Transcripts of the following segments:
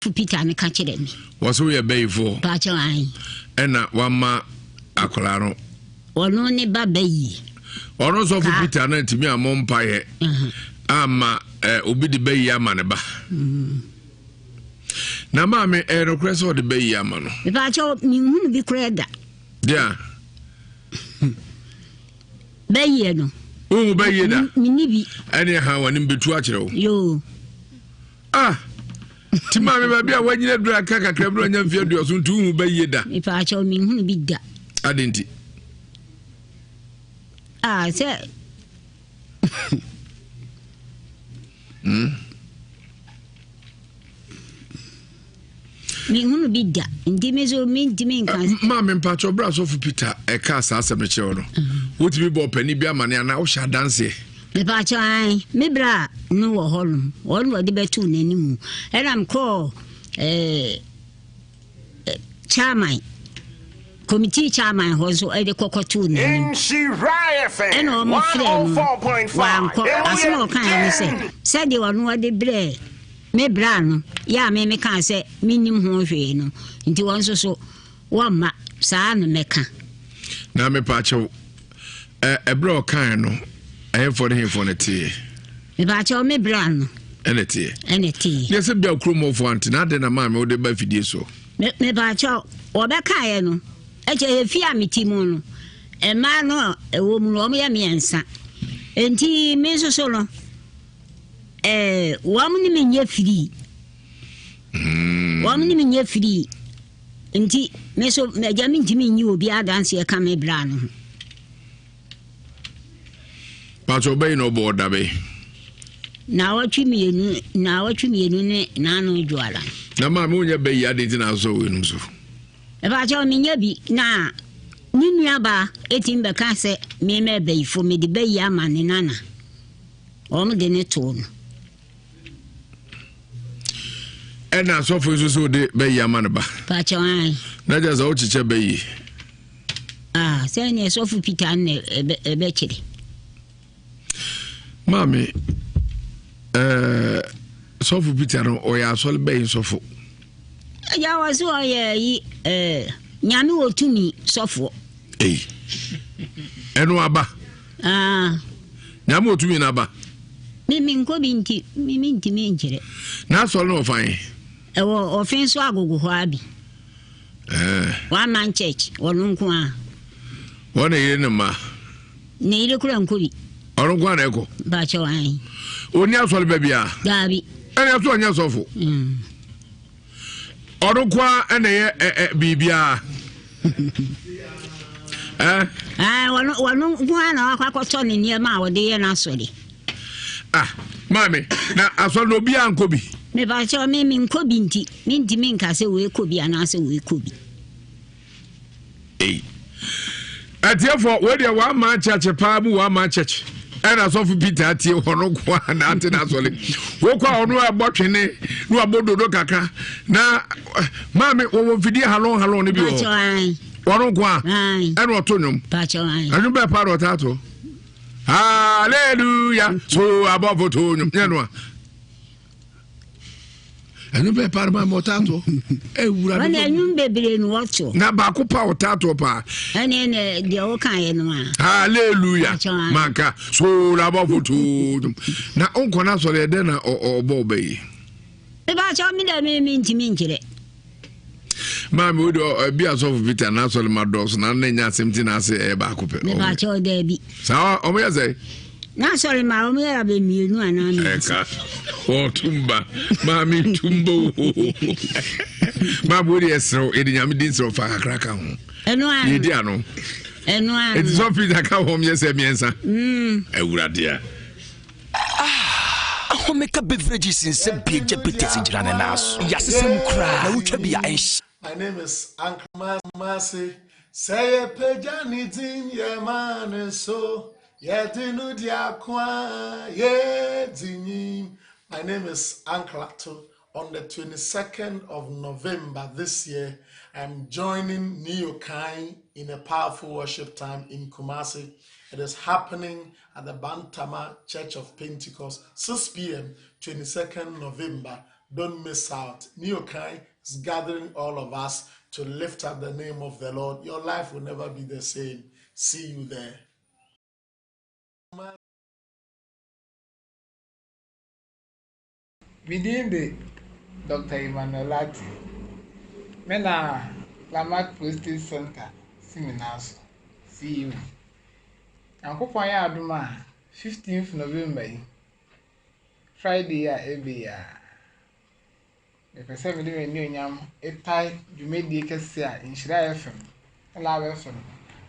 Sɔfo Peter no ka kyerɛ me. Wɔ so woyɛ bɛyifoɔ. Paakyɛw ae. Ɛna wama akwadaa no. Ɔno ne ba bɛyie. Ɔno Sɔfo Peter no ntumi ammɔ mpaeɛ ama eh, obi de bɛyie ama ne ba. Mm. Na maame ɛyɛ nokorɛ sɛ ɔde bɛyie ama no. Mepaakyɛw menhunu bi koraa da. Deɛ. Bɛyie no. Wohu bɛyie da? Menni bi. Ɛne ha w'anim bɛtu akyerɛ wo. Yoo. Ah! Ti maame baabi a wanyina duru aka kakra bi na ɔnya mfeɛ aduɔso nti wohu bɛyie da. Mepaakyɛw menhunu bi da. Ade nti. Ah, sɛ. Hmm? Menhunu bi da nti me so mentumi nka. Eh, maame mpakyɛ ɔbrɛ asɔfo Peter ɛka eh, saa asɛm no kyerɛ wo no mm. wotumi bɔ ɔpani bi amane anaa wohyɛ adanseɛ? Mepakyɛ an me berɛ a no wɔ hɔ nom ɔno wɔde bɛtoo n'anim ɛna mekɔɔ eh, chairman committee chairman hɔ nso ɛde kɔkɔtoo n'anim ɛna wɔn frɛ no wankɔ asɛm a ɔkaeɛ ne sɛ sɛdeɛ ɔno ɔde brɛɛ me bra no yɛ a me mekaa sɛ mennim ho hwee no nti wɔn nso so wɔmma saa no mɛka. Na mepaakyɛw ɛberɛ a ɔkaeɛ no ɛhefoɔ ne hefoɔ no teeɛ? Mepaakyɛw me bra no. Ɛna teɛ. Ɛna teɛ. Deɛ sɛ bia kurom hɔfoɔ ante na adɛn na maame wode ba afidie soɔ? Mepaakyɛw wɔbɛkaeɛ no ɛkyɛ efie a mete mu no mmaa no a ɛwɔ mu no wɔn yɛ mmiɛnsa nti me nso so no ɛɛ wɔn ne me nyɛ firii hmm. wɔn ne me nyɛ firii nti me so agya mentumi nyi obi adanseɛ ka me bra no ho. Pàtó ɔbɛyi na ɔbɔ ɔda bɛyi. Naawɔtwe mmienu naawɔtwe mmienu ne n'ano dwoara. Na maame wonyɛ bɛyi adi nti na asɔ wɔ enum so. Ɛbaakyɛw menyɛ bi na ne nuabaa etimi bɛka sɛ mema bɛyifo mede bɛyi ama ne nana. Wɔn de ne too no. Ɛna asɔfo nso sɛ ɔde bɛyi ama ne ba. Paakyɛw an. Na kyerɛ sɛ wokyekyɛ bɛyi. Ah, sɛ ne sɔfo Peter na ɛbɛkyerɛ. Maame, ɛɛ sɔfo Peter no ɔyɛ asɔre bɛyi sɔfo. Agya wɔ so ɔyɛ yi ɛɛ nyame wɔ tumi sɔfoɔ. Ei, ɛno aba. Ah. Nyame wɔ tumi no aba. Me me nkɔ bi nti me me ntumi nkyerɛ. N'asɔre no wɔ fan. Ɛwɔ ɔfen so agogo hɔ abi. Eh. One man church ɔno nko a. Wɔn na yere ne mma. Ne yere kura nkɔ bi. Ɔno nko a na ɛkɔ. Baakyɛ wɔn. Oni asɔre baabi a. Daabi. Ɛna ɛso ɔnyɛ sɔfo. Mm. Ɔno nko a ɛna ɛyɛ ɛ ɛ biribiara. Ɛ. Ɛɛ wɔn wɔn nko a na wakɔ akɔtɔ ne nneɛma a wɔde yɛ n'asɔre. Ah maame na asɔre na obiara nkɔ bi. Mepakyɛw me me nkɔ bi nti mentumi nka sɛ wei kɔ bi anaasɛ wei kɔ bi. Ei. Atiefo wei deɛ one man church paa mu one man church ɛna sɔfo Peter atie hɔ no nko a na ate n'asɔre wokɔ a ɔno ɛbɔ twene na wabɔ dodo kakra na eh, maame wɔwɔ mfidie halon halon no bi wɔ hɔ ɔno nko a ɛna ɔto nnwom ɛnwom bɛɛ paa na ɔtaa to. Hallelujah. So abɔfo to nnwom nyɛ no a. Ɛno bɛɛ paa ma ɔtaa toɔ. Ewura no. Wɔn ɛnwom bebree no wɔto. Na baako pa ɔtaa toɔ paa. Ɛne ɛnɛ deɛ ɔka yɛ no a. Hallelujah. Manka so abɔfo to nnwom. Na nkɔ na sɔrɔ ɛdɛ na ɔbɔ ɔbɛ yi. Ebakyɛw mi dɛ mi mi ntumi nkyerɛ. Maame wo de ɛbi asɔfo Peter n'asɔre ma dɔɔso na ne nya asɛm ti n'ase ɛyɛ baako pɛ. Mepakyɛw daabi. Saa ɔmo yɛ sɛ. N'asɔre ma ɔmo yɛ abɛ mmienu anaa mmiɛnsa. Ɛka ɔtumba maame tumba o. Maame wo de ɛserew yɛde nyame di nserew fa kakra ka ho. Ɛno ano. Yɛdi ano. Ɛno ano. Eti sɔfo Peter ka wɔn yɛ sɛ mmiɛnsa. Mm. Awurade a. Ah! Ahomeka Beverages nsɛ bie gya bitters gyina ne nan so. Yɛasesa mu koraa na wotwa bi a ɛnhye. My name is Uncle Masi. Sɛ yɛpagya ne din yɛma ne so, yɛde no di ako a yɛdi nyim. My name is Uncle Ato. On the 22nd of November this year, I'm joining Neokai in a powerful worship time in Kumasi. It is happening at the Bantama Church of Pentecost, 6 p.m., 22nd November. Don't miss out. Neokai is gathering all of us to lift up the name of the Lord. Your life will never be the same. See you there. Me din de Dɔkta Emmanuel Lartey. Me na Lamarck Prostate Centre si me nan so, CEO. Nyankopɔn yɛ adom a, 15th November yi, Friday yi a ɛreba yi ara, mepɛ sɛ mede m'anuonyam tae dwumadie kɛseɛ a Nhyira FM ne Love FM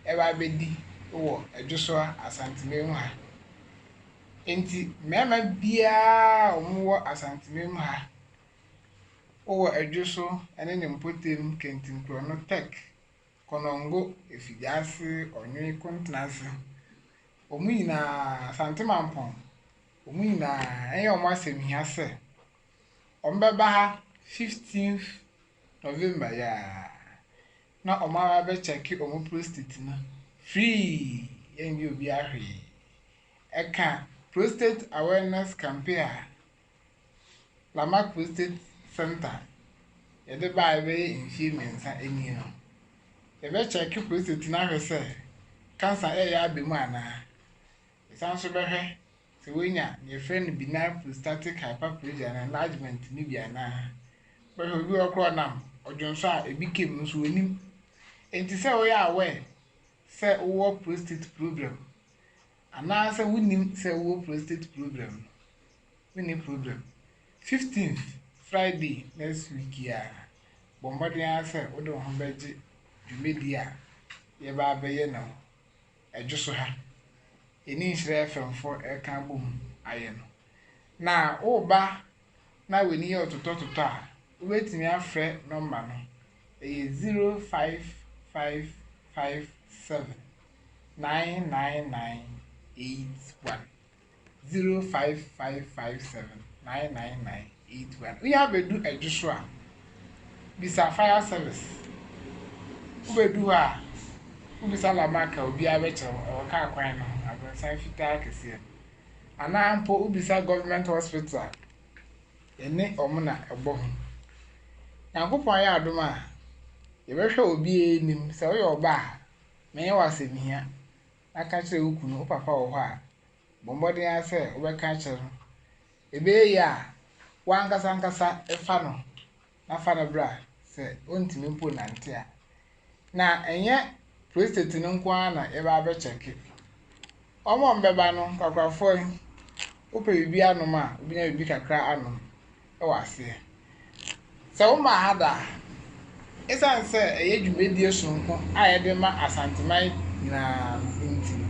ɛreba abɛdi wɔ Adwosoa Asanteman mu ha. Enti mmarima biara a wɔwɔ Asanteman mu ha, wowɔ Adwoso ne ne mpɔtam, Kantinkorɔno, Tech, Konongo, Afigyaase, Ɔnwe, Kontenase, wɔn nyinaa, Asante Mampɔn, wɔn nyinaa, ɛnyɛ wɔn asɛm hia sɛ wɔbɛba ha 15th November yi ara na wɔn aba abɛkyɛke wɔn prostate no free, yɛnyɛ obiara hwee. Ɛka prostate awareness campaign a Lamarck Prostate Center yɛde baeɛ bɛyɛ mfeɛ mmiɛnsa nie no. Yɛbɛkyɛke prostate no ahwɛ sɛ cancer ɛreyɛ aba mu anaa. Yɛsan nso bɛhwɛ sɛ woanya nea yɛfrɛ no benign prostatic hyperplasia anaa enlargement no bi anaa. Bɛhwɛ obi wɔ hɔ koraa ɔnam ɔdwonsɔ a ebi ka mu nso onnim. Enti sɛ woyɛ aware sɛ wowɔ prostate problem anaasɛ wonnim sɛ wowɔ prostate problem no, wonni problem. 15th Friday next week yi a, bɔ mmɔden ara sɛ wode wo ho bɛgye dwumadie a yɛba abɛyɛ no Ɛdwo so ha. Yɛne Nhyira FM foɔ ɛreka abom ayɛ no. Na woreba na w'ani yɛ ɔtotɔtotɔ a, wobɛtumi afrɛ nɔmba no. Ɛyɛ 05557 99981. 05557 99981. Wonya abɛdu Ɛdwo so a, bisa fire service. Wobɛdu hɔ a, wobisa Lamarck a obiara bɛkyerɛ wo. Ɛwɔ kaa kwan no ho, abrɔsan fitaa kɛseɛ no. Anaa mpo wobisa government hospital a, yɛne wɔn na ɛbɔ ho. Nyankopɔn ayɛ adom a, yɛbɛhwɛ obiara anim. Sɛ woyɛ ɔbaa a, mɛnyɛ wo asɛmhia na ka kyerɛ wo kunu, wo papa wɔ hɔ a, bɔ mmɔden ara sɛ wobɛka akyerɛ no. Ɛbɛyɛ yie a, w'ankasa ankasa fa no na fa no bra sɛ ɔntumi mpo nnante a. Na ɛnyɛ prostate no nko ara na yɛba abɛkyɛke. Wɔn a wɔbɛba no, nkwakorafoɔ yi, wopɛ biribi anom a, wobɛnya biribi kakra anom wɔ aseɛ. Sɛ womaa ha da a, ɛsiane sɛ ɛyɛ dwumadie sononko a yɛde ma Asanteman nyinaa no nti no,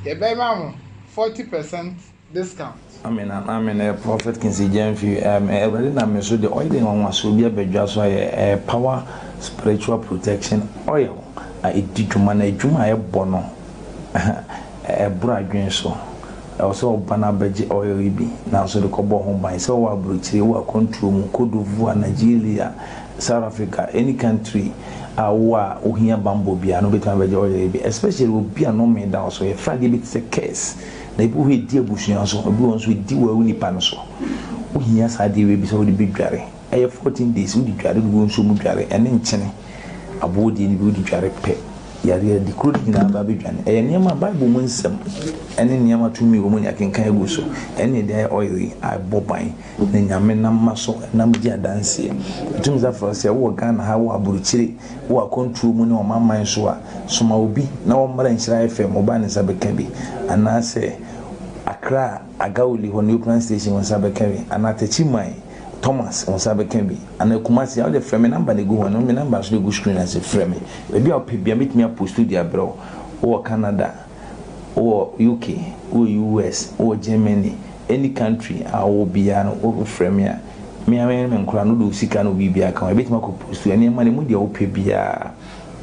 yɛbɛma mo 40 percent discount. Amen amen eh, Prophet Kingsley Gyamfi um, eh, Awurade nam me so de oil nwanwasoɔ bi abadwa so ayɛ eh, power spiritual protection oil a ɛdi dwuma na adwuma a ɛbɔ no ɛboro adwene so. Ɛwɔ sɛ ɔba no abɛgye oil yi bi nanso de kɔbɔ ho ban sɛ ɔwɔ aburokyire wɔ akwantuo mu Cote d'Ivoire, Nigeria, South Africa, any country a wowɔ a wohia bammɔ biara no wobɛtumi abɛgye oil yi bi especially obi a nnome da wo so yɛfrɛ adeɛ bi te sɛ curse Na ebi wɔ hɔ a edi abusua so, ebi wɔ hɔ nso edi wo nipa no so. Wohia saa adeɛ wei bi sɛ wode bɛdware. Ɛyɛ 14 days, wode dware, wode gu nsuo mu dware, ɛne nkyene, aboɔ deɛ no bi wode dware pɛ, yareɛ adi kuro no nyinaa ba bɛdwane. Ɛyɛ nneɛma a Bible mu nsɛm ɛne nneɛma tumi wɔ mu ne akenkan agu so. Ɛne ɛde ayɛ oil yi a ɛbɔ ban na Nyame nam ma so nam di adanseɛ. Ɛtumi sɛ afrɛ sɛ wowɔ Ghana ha, wowɔ aburokyire, Wɔ akwantuo mu ne ɔmanman so a, soma obi na ɔmmra Nhyira FM, wo ba ne nsa bɛka bi, anaasɛ Accra Agawuli hɔ Neoplan Station wo nsa bɛka bi, anaa Techiman Thomas wo nsa bɛka bi, anaa Kumasi a, wode frɛ me number na ɛgu hɔ no, me number nso na ɛgu screen ase, frɛ me. Baabi a wopɛ biara mɛtumi aposto de abrɛ wo. Wowɔ Canada, wowɔ UK, wowɔ US, wowɔ Germany, any country a wowɔ biara no, wofrɛ me a, Me ara me ne me nkwadaa no, wode wo sika ne wo biribiara ka ho, yɛbɛtumi akɔ post nneɛma no, emu deɛ wopɛ biara,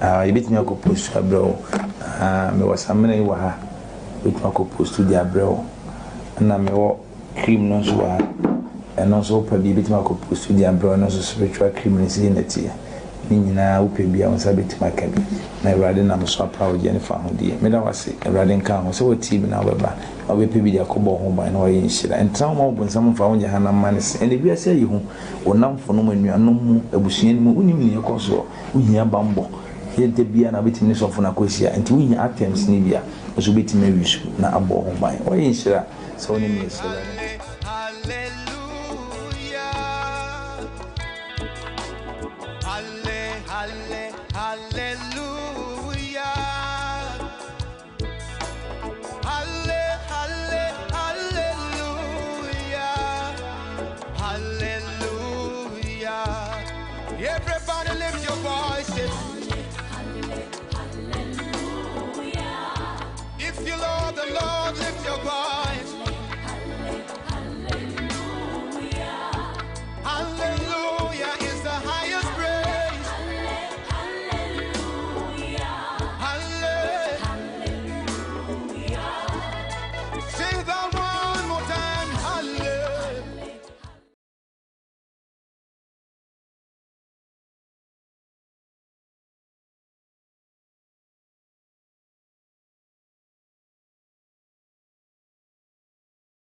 ah, yɛbɛtumi akɔ post abrɛ wo. Ah, mewɔ samina yi wɔ ha, yɛbɛtumi akɔ post de abrɛ wo. Ɛna mewɔ cream no nso wɔ ha, ɛno nso wopɛ bi, yɛbɛtumi akɔ post de abrɛ wo, ɛno nso spiritual cream no sei na ɛteɛ. Ne nyinaa wopɛ bi a wo nsa bɛtumi aka bi. Na Awurade nam so apra wo gyeɛ ne fahodie. Meda wo ase, Awurade nka ho, sɛ woatie me na wobɛba na wobɛpɛ bi de akɔbɔ wo ho ban na woayɛ nhyira. Ntena hɔ ma ɔbonsam mfa wo nyɛ hanam mma ne se. Ɛnnɛ wiase ayɛ hu, wo nnamfonom, anuanom mu, abusua no mu, wonnim nea ɛkɔ soɔ. Wohia bammɔ. Ɛnyɛ da biara na wobɛtumi ne sɔfo no akɔhyia, nti wohia items no bi a, wo nso wobɛtumi awi so na abɔ wo ho ban. Woayɛ nhyira sɛ wo ne me ahyia, Awurade nka wo.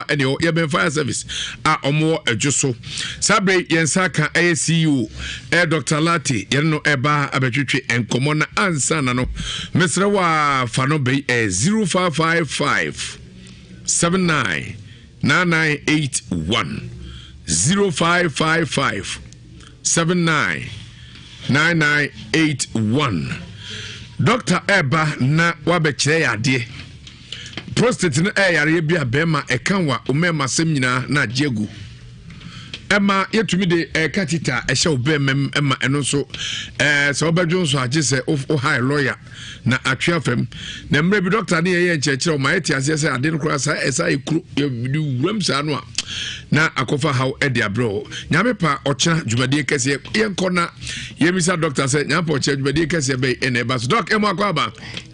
Ɛne hɔ yɛbɛn fire service a wɔwɔ adwo so saa bere yɛn nsa ka ɛyɛ ceo ɛyɛ dr late yɛne no ɛba abɛtwetwe nkɔmmɔ na ansa na no mesrɛ wo a fa no bɛyi ɛyɛ 0555 79 9981 0555 79 9981 dɔkta ɛba na wabɛkyerɛ yɛ adeɛ Prostate no ɛyɛ yareɛ bi a bɛrima ɛka wa omɛɛma asɛm nyinaa na agye agu. Ɛma yɛtumi de ɛka tita ɛhyɛ wo bɛrima mu ɛma ɛno nso ɛɛ sɛ wobɛdwo nso agye sɛ wo hire lawyer na atwe afam. Na mmerɛ bi dɔkta ne yɛyɛ nkyerɛkyerɛ ɔma yɛte aseɛ sɛ ade no koraa saa ɛsa yɛ kuro yɛde wuram saa no a na akɔfa haw ɛde abrɛ hɔ. Nyame pa ɔkyena dwumadie kɛseɛ yɛnkɔ na yɛmmisa dɔkta sɛ nyame pa ɔkyena dwumadie kɛseɛ bɛyi ɛna ɛba so. Dɔk ɛmu akɔ aba.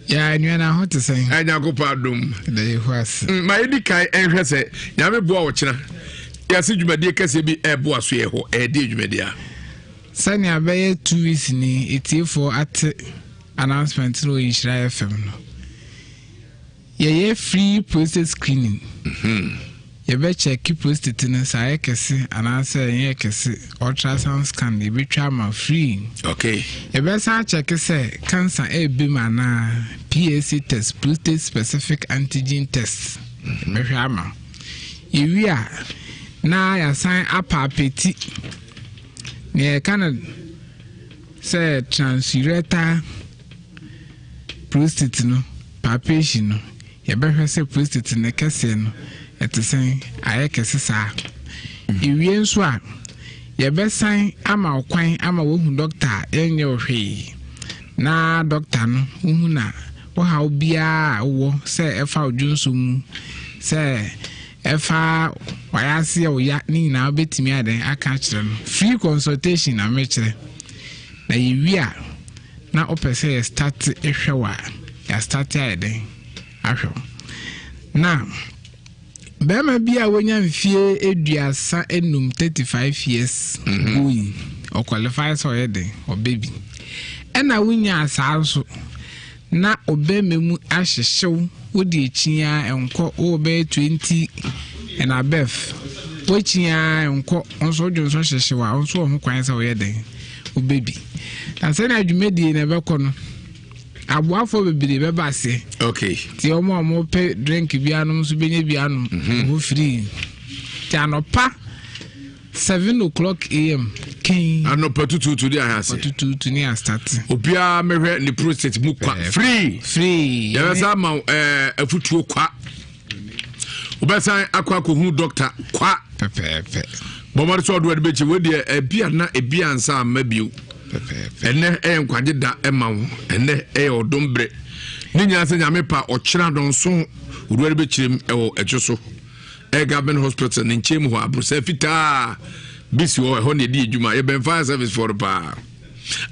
Ya nua na ho te sɛn? Ɛ Nyankopɔn adom. Da Yehowa ase. Mm, ma yɛdi kan nhwɛ sɛ Nyame boa ɔkyena. Yɛase dwumadie kɛseɛ bi ɛreboa so yɛ hɔ. Ɛyɛ dwumadie a? Sɛnea bɛyɛ 2 weeks ni etiefoɔ ate announcement no wɔ Nhyira FM no. Yɛyɛ free prostate screening. Yɛbɛkyɛke prostate no sɛ ayɛ kɛse anaasɛ ɛnyɛ kɛse. Ultrasound scan yɛbɛtwa ama free. Yɛbɛsan akyɛke sɛ cancer ɛreba mu anaa, PSA test, prostate specific antigen test. Yɛbɛhwɛ ama. Yɛwie a na yɛasan apaapɛti. Nea yɛka no sɛ transurethral prostate no, palpation no, yɛbɛhwɛ sɛ prostate no kɛseɛ no ɛte sɛn, ayɛ kɛse saa. Ewie nso a, yɛbɛsan ama wo kwan ama woahu dɔkta a yɛnyɛ wo hwee. Na dɔkta no wohu na wohaw biara a wowɔ sɛ ɛfa wo dwonsɔ mu, sɛ ɛfa wayɛ yɛ wo ya ne nyinaa wobɛtumi ayɛ dɛn aka akyerɛ no. Free consultation na mekyerɛ. Na yɛwie a na wopɛ sɛ yɛ start hwɛ wo a, yɛ start ayɛ dɛn ahwɛ wo. Na bɛrima bi a wonya mfie 35, 35 years going, ɔqualify sɛ ɔyɛ dɛn ɔbɛ bi. Ɛna wonya saa nso na ɔbɛrima mu ahyehyew wode akyi a nkɔ wowɔ bɛyɛ 20 and above wakyi a nkɔ nso wodwo nso hyehyew a nso wɔ ho kwan sɛ woyɛ dɛn wobɛ bi. Na sɛnea dwumadie na ɛbɛkɔ no, aboafoɔ bebree bɛba aseɛ. Nti wɔn a wɔpɛ drink bi anom nso bɛnya bi anom ɛhɔ free. Nti anɔpa 7 o'clock am kɛn. Anɔpa tutuutu de ahɛ ase. Tutuutu ne astart. Obiara mehwɛ ne prostate mu kwa free. Free. Yɛbɛsa ama wo afutuo kwa. Wobɛsan akɔ akɔhu dɔkta kwa. Pɛpɛɛpɛ. Bɔmmɔde sɛ ɔde wɔde bɛkyi wei deɛ ebi ana ebi ansa amma bio. Pɛpɛɛpɛ. Ɛnɛ ɛyɛ nkwagye da ɛma wo. Ɛnɛ ɛyɛ ɔdom berɛ. Ne nyinaa sɛ Nyame pa ɔkyena dɔnso owura de bɛkyerɛ mu ɛwɔ ɛdwo so. Ɛyɛ government hospital ne nkyɛn mu hɔ abrosɛ fitaa bi si hɔ, ɛhɔ na yɛdi adwuma. Yɛbɛn fire service foɔ no paa.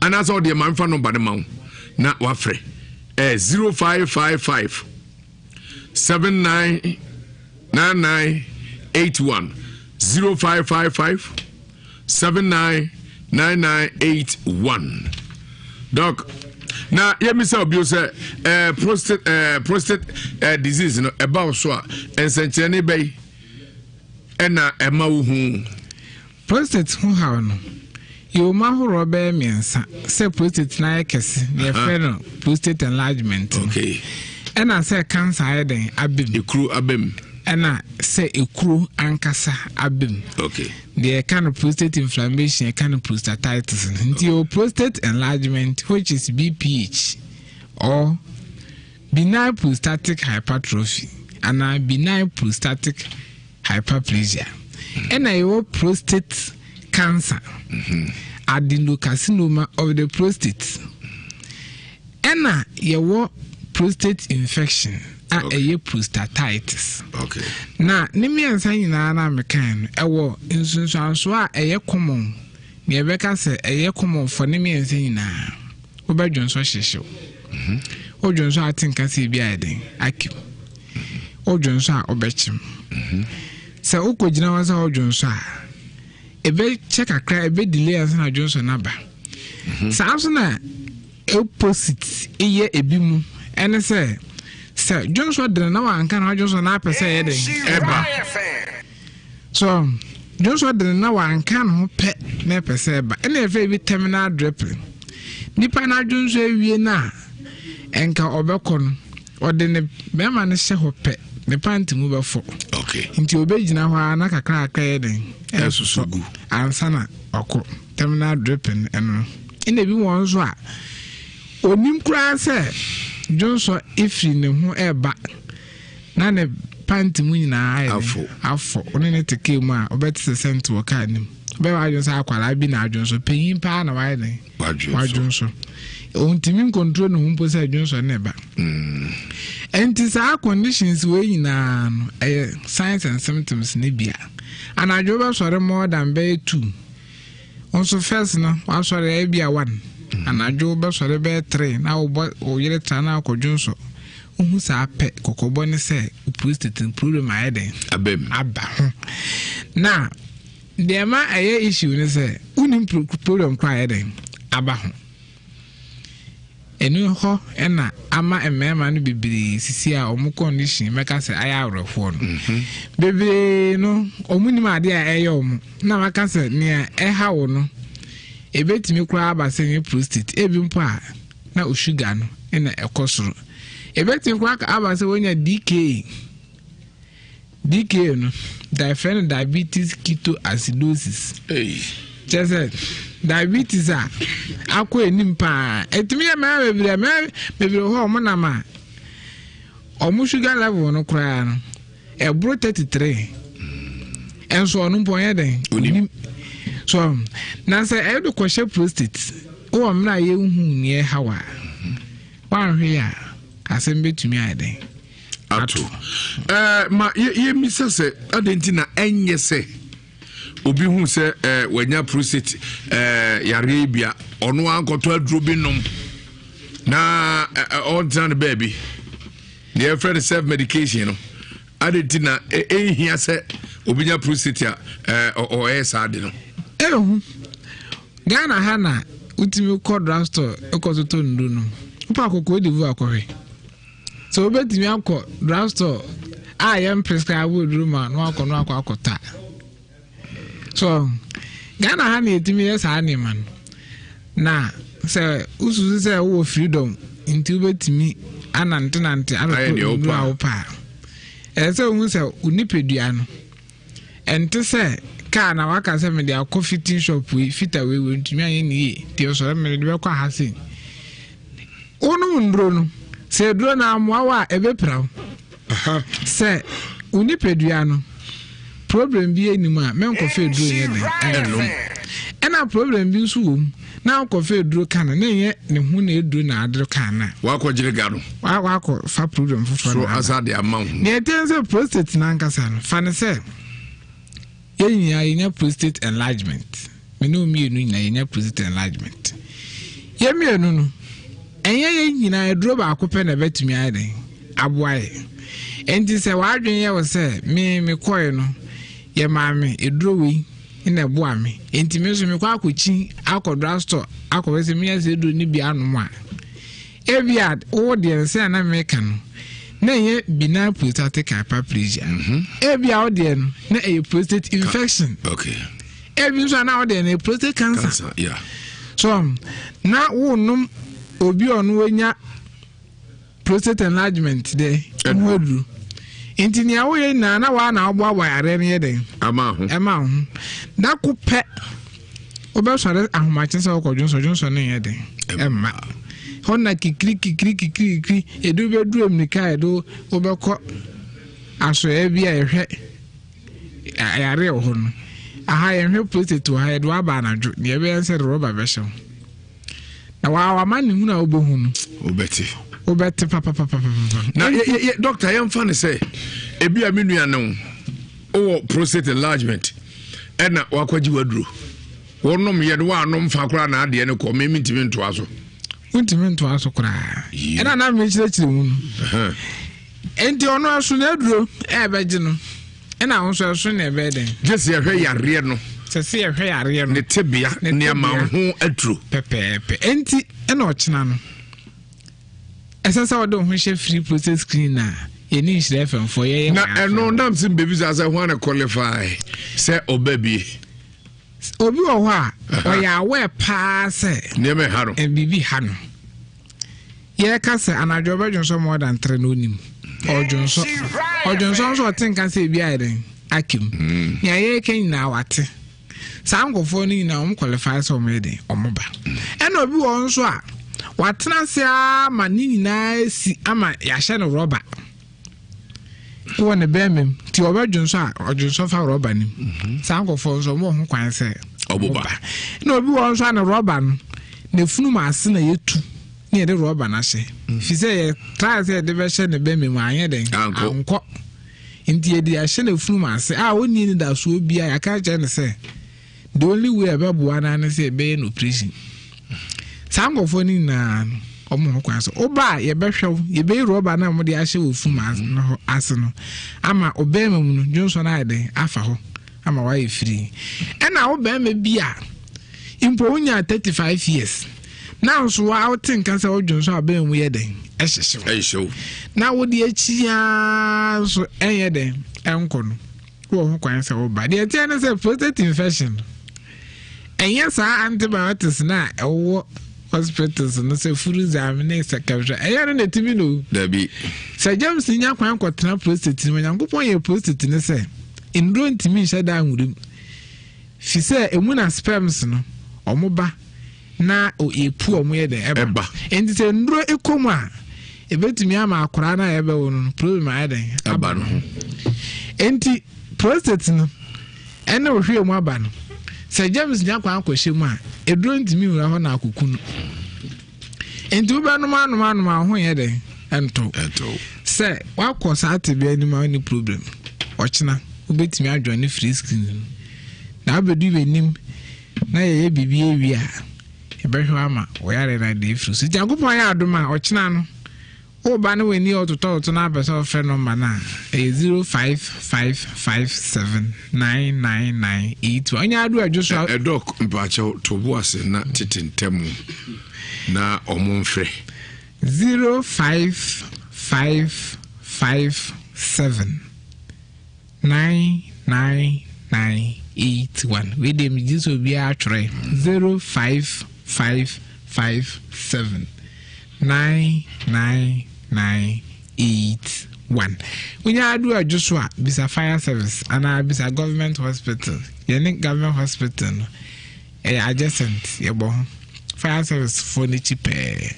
Anaasɛ ɔdeɛ ma mfa nɔmba no ma wo na wafrɛ ɛyɛ 0555 79 9981, 0555 79 9981. Doc, na yɛmisa obio sɛ eh, prostate, eh, prostate eh, disease no ɛba wo so a nsɛnkyerɛnne bɛyi ɛna ɛma wo hu? Prostate ho haw no, yɛwɔ mu ahoroɔ bɛyɛ mmiɛnsa. Sɛ prostate no ayɛ kɛse, na yɛfrɛ no prostate enlargement no. Ɛna sɛ cancer ayɛ dɛn aba mu. Ekuro aba mu. Ɛna sɛ ekuro ankasa aba mu. Deɛ yɛka no prostate inflammation, yɛka no prostatitis no. Nti yɛwɔ prostate enlargement, which is BPH or benign prostatic hypertrophy anaa benign prostatic hyperplasia. Ɛna yɛwɔ prostate cancer, adenocarcinoma of the prostate. Ɛna yɛwɔ prostate infection a ɛyɛ prostatitis. Na ne mmiɛnsa nyinaa na mekan no, ɛwɔ nsunsuansoɔ a ɛyɛ common. Nea ɛbɛka sɛ ɛyɛ common for ne mmiɛnsa nyinaa, wobɛdwonsɔ hyehyew. Wodwonsɔ a ate nka sɛ ebi ayɛ den akim. Wodwonsɔ a wobɛkyem. Sɛ wokɔgyina hɔ sɛ wodwonsɔ a, ɛbɛkyɛ kakra, ɛbɛ delay ansa na dwonsɔ no aba. Saa nso na opposite yɛ ebi mu, ɛne sɛ sɛ dwonsɔ dene na wanka na wadwonsɔ na apɛ sɛ ɛyɛ den ɛba. So dwonsɔ dene na wanka ne ho pɛ na ɛpɛ sɛ ɛba. Ɛna yɛfrɛ bi terminal dripping. Nipa no adwonsɔ awie no a ɛnka ɔbɛkɔ no, ɔde ne bɛrima no hyɛ hɔ pɛ, ne panty mu bɛfɔ. Nti ɔbɛgyina hɔ ara na kakra kakra yɛ den ɛsosɔ gu ansa na ɔkɔ. Terminal dripping ɛno no. Ɛna ebi wɔ nso a onim koraa sɛ dwonsɔ efiri ne ho ɛreba na ne panty mu nyinaa ayɛ den afɔ. Ɔne ne te kaa mu a ɔbɛte sɛ sɛnte wɔ kaa no mu. Ɔbɛyɛ w'adwene sɛ akwadaa bi na adwonsɔ, panyin paa na wayɛ den wadwonsɔ. Ɔntumi nkontro ne ho mpo sɛ dwonsɔ ne ba. Nti saa conditions wei nyinaa no ɛyɛ signs and symptoms ne bia. Anadwo bɛsɔre more than bɛyɛ 2. Nso first no wasɔre ebi a 1. Anadwo bɛsɔre bɛyɛ 3 na wobɔ wo yere tra na akɔ dwonsɔ. Wohu saa pɛ, kɔkɔbɔ ne sɛ wo prostate problem ayɛ den aba ho. Na deɛ ma ɛyɛ issue ne sɛ wonim problem kɔ ayɛ den aba ho. Ɛno hɔ ɛna ama mmarima no bebree sisi a wɔn condition mɛka sɛ ayɛ awerɛhoɔ no. Bebree no wɔn nim adeɛ a ɛyɛ wɔn na waka sɛ nea ɛha wo no ebetumi koraa aba sɛ nyɛ prostate, ebi mpo a na o sugar no na ɛkɔ soro. Ebetumi koraa aba sɛ wonya DKA. DKA no, yɛfrɛ no diabetes ketoacidosis. Kyerɛ sɛ diabetes a akɔ anim paa. Ɛtumi yɛ mmarima bebree, mmarima bebree wɔ hɔ a wɔn nam a wɔn sugar level no koraa no ɛboro 33. Ɛnso ɔno mpo ɔnyɛ dɛn? Onim. So na sɛ ɛde kɔhyɛ prostate wɔ mmerɛ a yɛnhu nea ɛhaw a, wanhwɛ yɛ a asɛm bɛtumi ayɛ dɛn? Ato. Ma yɛmmisa sɛ adɛn nti na ɛnyɛ sɛ obi hu sɛ wanya prostate yareɛ yi bia ɔno ankɔtɔ aduro bi nom na ɔntena no baabi, deɛ yɛfrɛ no self medication no. Adɛn nti na ɛnhia sɛ obi nya prostate a ɔyɛ saa de no? Ɛhu Ghana ha na wotumi kɔ drugstore kɔ totɔ nnuro no, wopɛ akɔ Cote d'Ivoire kɔhwɛ sɛ wobɛtumi akɔ drugstore a yɛn prescribe aduro ma na wakɔ no akɔ akɔtɔ a. So Ghana ha na yɛtumi yɛ saa nneɛma no. Na sɛ wosusu sɛ wowɔ freedom nti wobɛtumi anantenante atotɔ nnuro a wopɛ a, ɛsɛ sɛ wohu sɛ wo nipadua no ɛnte sɛ kaa na waka sɛ mede akɔ fitting shop wei, fita wei wei ntumi anyɛ ne yie nti ɔsɔre mede bɛkɔ aha sei. Wonom nnuro no, sɛ aduro no amoa wo a, ɛbɛpira wo. Sɛ wo nipadua no problem bi anim a, mɛnkɔfa aduro nyɛ den ɛnnom. Ɛna problem bi nso wɔ mu na wokɔfa aduro ka no na ɛnyɛ ne ho na aduro na aduro ka no a, wakɔgyere ga no, wakɔ fa problem foforɔ so asa de ama wo. Nea ɛteɛ sɛ prostate no ankasa no, fa no sɛ yɛn nyinaa yɛnya prostate enlargement. Me ne wo mmienu nyinaa yɛnya prostate enlargement. Yɛn mmienu no, ɛnyɛ yɛn nyinaa aduro baako pɛ na ɛbɛtumi ayɛ den aboa yɛ. Enti sɛ w'adwene yɛ wo sɛ me mekɔe no yɛ maa me aduro wei na ɛboa me. Enti me nso mekɔ akɔkyi akɔ drugstore akɔhwɛ sɛ menya saa aduro no bi anom a. Ebia wo deɛ no sɛnea na meka no, na ɛnyɛ benign prostatic hyperplasia. Ebia wo deɛ no, na ɛyɛ prostate infection. Okay. Ebi nso a na wo deɛ no ɛyɛ prostate cancer. Cancer, yeah. So na wonom obi a ɔno wanya prostate enlargement dɛ ho aduru. Nti nea woyɛ nyinaa na waa na woboaboa yareɛ no yɛ dɛn? Ama ho. Ɛma ho. Da ko pɛ wobɛsɔre ahomakye sɛ wokɔ dwonsɔ dwonsɔ no nyɛ dɛn? Ɛmma. Hɔ na kikiri kikiri kikiri kikiri ɛde wobɛduru mmirika a ɛde wobɛkɔ asɔeɛ bi a yɛhwɛ yareɛ wɔ hɔ no. Aha yɛnhwɛ prostate wɔ ha yɛde waba anadwo deɛ ɛbɛyɛ sɛ de rɔba bɛhyɛ wo. Na waa wama ne hunu a wobɛhu no. Wobɛte. Wobɛte papapapapa. Na yɛ yɛ dɔkta yɛmfa no sɛ ebi a me nua ne wo wowɔ prostate enlargement ɛna wakɔgye waduro wɔnom yɛ no wɔanom fa koraa na adeɛ no kɔ me mentumi ntoa so. Wontumi ntoa so koraa. Ɛna na mekyerɛkyerɛ mu no. Enti ɔno ɛso na aduro ɛbɛgye no. Ɛna wo nso ɛso na ɛbɛyɛ dɛn? Gye sɛ yɛhwɛ yareɛ no. Sɛ sɛ yɛhwɛ yareɛ no. Ne tebea ne ama ho aduro. Pɛpɛɛpɛ. Enti ɛna ɔkyena no. Ɛsɛ sɛ wɔde wo ho hyɛ free process screen na yɛne nhyira fɛmfoɔ yɛyɛ. Na ɛno nam sɛ mbɛbisa sɛ ho ana qualify sɛ ɔba bie. Obi wɔ hɔ a ɔyɛ aware paa sɛ. Nneɛma ɛha no. Biribi ha no. Yɛka sɛ anadwo ɔbɛdwonsɔ more than tere na onim. Ɔdwonsɔ. Ɔdwonsɔ nso ɔte nka sɛ ebi ayɛ dɛn akem. Mm. Nea yɛreka nyinaa wate. Saa nkurɔfoɔ no nyinaa wɔn qualify sɛ wɔn yɛ dɛn wɔn ba. Ɛna obi wɔ nso a watena ase ara ma ne nyinaa si ama yɛahyɛ no rɔba. wɔ ne bɛrima mu nti ɔbɛdwonsɔ a ɔdwonsɔ fa rɔba no mu mhm. saa nkurɔfoɔ nso wɔn ho kwan sɛ ɔboba na obi wɔ nso a ne rɔba no ne funum ase na yɛtu ne yɛde rɔba no ahyɛ mm. fi sɛ yɛ traa sɛ yɛde bɛhyɛ ne bɛrima mu anyɛ dɛn ankɔ nti yɛde ahyɛ ne funum ase a ɔnni ne dasoɔ bia yɛaka kyerɛ no sɛ The only way a ɛbɛboa no ara ne sɛ yɛbɛyɛ no operation. Saa nkurɔfoɔ no nyinaa no, wɔn ho kwan so. Woba a yɛbɛhwɛ wo, yɛbɛyi rɔba no a wɔde ahyɛ wɔ fum no hɔ ase no ama ɔbɛrima mu no dwonsɔ no ayɛ dɛn afa hɔ ama wayɛ firii. Ɛna wo bɛrima bi a mpo wonya 35 years na nso wa wote nka sɛ wodwonsɔ a bɛrima mu yɛ dɛn ɛhyehye wo. Na wode akyi ara nso ɛnyɛ dɛn ɛnkɔ no. Wowɔ ho kwan sɛ woba. Deɛ ɛteɛ ne sɛ prostate infection no, ɛnyɛ saa antibiotics no a ɛwɔ hospitals no sɛ Furuxam ne sɛ kɛhwɛ ɛyɛ no na ɛtumi no. Dabi. Sɛ germs nya kwan kɔtena prostate no mu, Onyankopɔn yɛ prostate no sɛ nnuro ntumi nhyɛ da nwura mu. Fi sɛ emu na sperms no wɔn ba na yɛpu wɔn yɛ dɛ ɛba. Nti sɛ nnuro kɔ mu a, ebetumi ama akwaraa no a yɛbɛwo no no problem ayɛ dɛn aba no ho. Nti prostate no ɛne ohwɛ mu aba no, sɛ germs nya kwan akɔhyɛ mu a, eduro ntumi nwura hɔ na akoku no. Nti wobɛnom anom anom a ho yɛ dɛn ɛntɔ. Sɛ wakɔ saa tebea no mu a wonni problem. Ɔkyena wobɛtumi adwane free screen no na abɛdu w'anim na yɛyɛ biribi awie a, yɛbɛhwɛ wo ama wo yare no ada afiri so. Nti Nyankopɔn ayɛ adom a, ɔkyena no, woba ne w'ani ɔtotɔtotɔ na apɛ sɛ ɔfrɛ nɔmba no a, ɛyɛ 0555799981. Ɔnyɛ ado adwo so. Ɛdɔk mpakyɛw to bo ase na tete ntɛm na ɔmo mfrɛ. 05557. 99981 wei deɛ megye sɛ obiara atwerɛ 05557 99981 wonya adu adwo so a bisa fire service anaa bisa government hospital yɛne government hospital no ɛyɛ adjacent yɛbɔ ho fire service foɔ n'akyi pɛɛ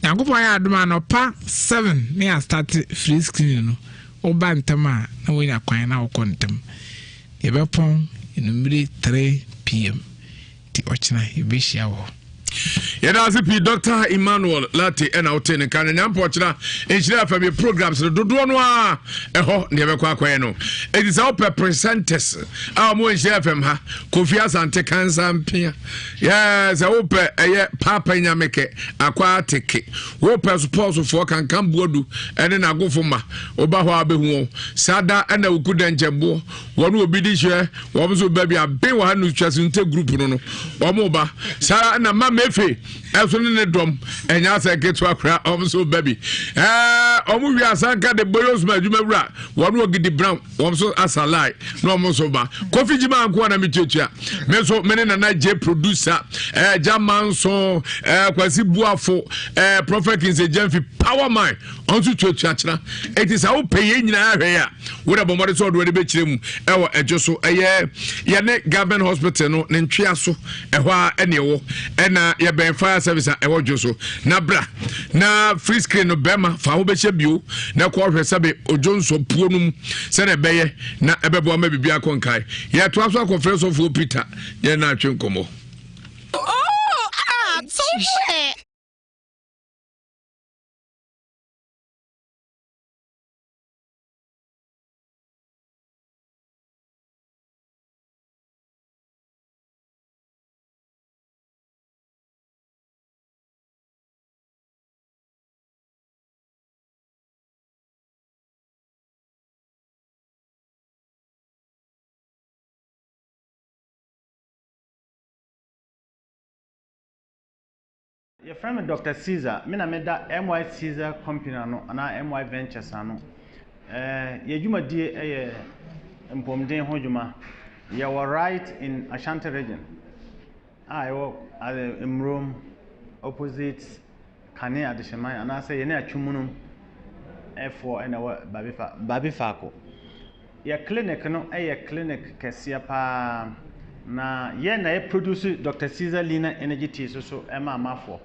nyankopɔn yɛ adom anɔpa 7 ne yɛastate free screen no Woba ntɛm a na woanya kwan na wokɔ ntɛm. Yɛbɛpɔn anwummere 3 pm nti ɔkyena yɛbɛhyia wɔ hɔ. Yɛda ase pii Dr. Emmanuel Late ɛna wote ne nka no nyampɔ kyena nhyira fam yɛ programs no dodoɔ no a ɛhɔ ne yɛbɛkɔ akɔyɛ no. Ɛti sɛ wopɛ presenters a wɔn nhyira fam ha Kofi Asante Kansa Mpea yɛ sɛ wopɛ ɛyɛ Papa Nyamekɛ Akwa Ateke wopɛ spɔsfoɔ Kankan Buadu ɛne n'agofo ma woba hɔ a bɛhu wɔn saa da ɛna woku dɛnkyɛmboɔ wɔn obi di hyɛ wɔn nso ba bi aben wɔ ha no twa so nte group no no wɔn ba saa na ma mefe ɛso ne ne dɔm ɛnyɛ asɛ ketewa kora wɔn nso ba bi ɛɛ wɔn wi asanka de boyo soma adwuma wura wɔn wɔ gidi brown wɔn nso asa line na wɔn nso ba kofi gyima nko na mi tuatua me nso me ne nana gye producer ɛɛ gyama nso ɛɛ kwasi buafo ɛɛ prophet kinse gyɛnfi power man wɔn nso tuatua kyena eti sɛ wopɛ yɛn nyinaa hwɛ yɛ a. Wode bɔ mmɔden sɛ ɔde w'ani bɛkyerɛ mu ɛwɔ ɛdwo so ɛyɛ yɛne government hospital no ne ntwea so ɛhɔ a ɛne ɛwɔ ɛna yɛbɛn fire service a ɛwɔ dwo so na bra na free screen no bɛrima fa ho bɛhyɛ bio na ɛkɔ hwɛ sɛbe odwo nsɔ puo no mu sɛdeɛ ɛbɛyɛ na ɛbɛboa ma biribi akɔ nkae yɛtoa so akɔfrɛ sɔfoɔ Peter yɛn na atwe nkɔmmɔ. Oh, ah, so Yɛfrɛ me Dɔkta Caesar, me na meda MY Caesar Company ano anaa MY Ventures ano. Ɛɛ yɛn dwumadie yɛ mpɔmuden ho dwuma. Yɛwɔ right in Ashanti region a ɛwɔ Mmrom opposite Kane Adehyeman anaasɛ yɛne Atwumunum foɔ na ɛwɔ baabi fa baabi faako. Yɛ clinic no yɛ clinic kɛseɛ paa na yɛn na yɛ produce Doctor Caesar Lina Energy Tea so so ma amafoɔ.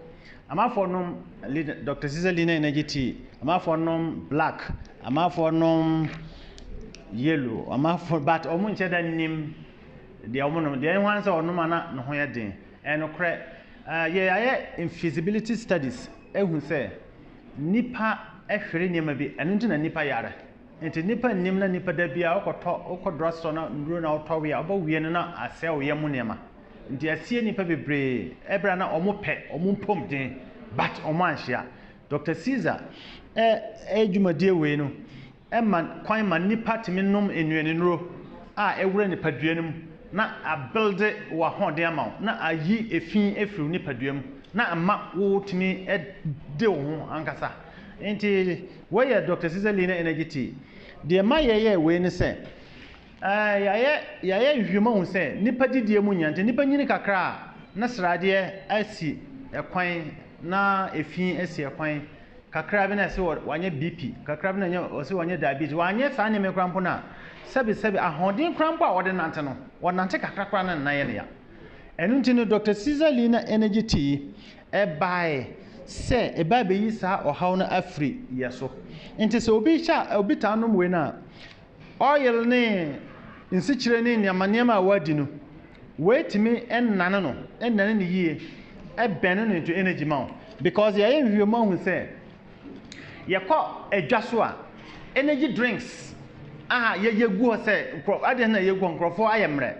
Amafoɔ nom Doctor Caesar Lina Energy Tea, amafoɔ nom black, amafoɔ nom yellow, amafoɔ but wɔn nkyɛ da nim deɛ wɔn nom. Deɛ ɛho sɛ ɔnom a na ne ho yɛ den. Ɛyɛ nokorɛ, yɛ ayɛ feasibility studies ehu sɛ nipa hwere nneɛma bi, ɛno nti na nipa yare. Nti nnipa nnim na nnipa da biara wokɔtɔ wokɔ drug store na nnuro na wotɔ we a wobɛ wie no na asɛe wo yam nneɛma. Nti asie nnipa bebree ɛberɛ a na wɔn pɛ wɔn mpomden but wɔn anhyia. Doctor Caesar ɛ ɛ dwumadie wei no ɛma kwan ma nnipa tumi nom nnuanennuro a ɛwura nipadua no mu na abuilde w'ahoɔden ama wo na ayi efi afiri wo nipadua mu na ama wotumi de wo ho ankasa. Nti wei yɛ Doctor Cesar Lina Energy Tea. Deɛ ɛma yɛyɛɛ wei ne sɛ, ɛɛ yɛayɛ yɛayɛ nhwehwɛmu ahu sɛ nnipa didie mu nya nti nnipa nyini kakra a na sradeɛ asi ɛkwan na efi asi ɛkwan kakra bi na ɛsɛ wɔ wanyɛ BP kakra bi na ɛnyɛ ɔsɛ wanyɛ diabetes wanyɛ saa nneɛma yi koraa mpo no a sɛbi sɛbi ahoɔden koraa mpo a wɔde nante no wɔnante kakra koraa na ne nan yɛ ne ya. Ɛno nti no Doctor Cesar Lina Energy Tea Ɛbae sɛ ɛba abɛyi saa ɔhaw no afiri yɛ so. Nti sɛ obi hyɛ a, obi taa nom wei no a, oil ne nsikyire ne nneɛma nneɛma a wadi no, wei tumi nane no, ɛnane no yie, ɛbɛne no into energy ma wo. Because yɛayɛ nhwehwɛmu ahu sɛ, yɛkɔ adwa so a, energy drinks a yɛyɛ gu hɔ sɛ, nkurɔfoɔ, adeɛ na yɛgu hɔ, nkurɔfoɔ ayɛ mmerɛ.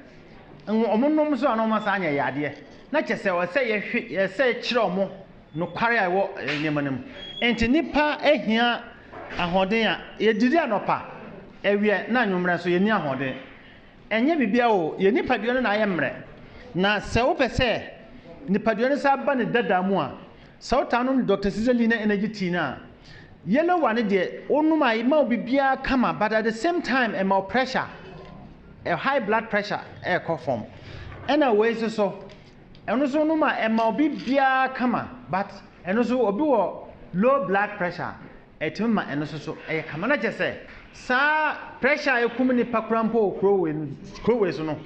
Wɔn nom nso a na wɔn asan anyɛ yadeɛ. Na kyerɛ sɛ ɛsɛ yɛhwe ɛsɛ yɛkyerɛ wɔn nokware a ɛwɔ nneɛma no mu. Nti nnipa hia ahoɔden a yɛdidi anɔpa, awia na anwummerɛ nso yɛnni ahoɔden. Ɛnyɛ biribiara o, yɛn nipadua no na ayɛ mmerɛ. Na sɛ wopɛ sɛ nipadua no san ba ne dada mu a, sɛ wotaa nom Doctor Caesar Lina Energy Tea no a, yellow one no deɛ wonom a ɛma wo biribiara kama but at the same time ɛma wo pressure. High blood pressure ɛrekɔ fam. Ɛna wei nso so, ɛno nso nom a ɛma obi biara kama but ɛno nso obi wɔ low blood pressure a, ɛtumi ma ɛno nso so ɛyɛ kama. Na kyerɛ sɛ saa pressure a ɛkum nipa koraa mpo wɔ kuro wei kuro wei so no,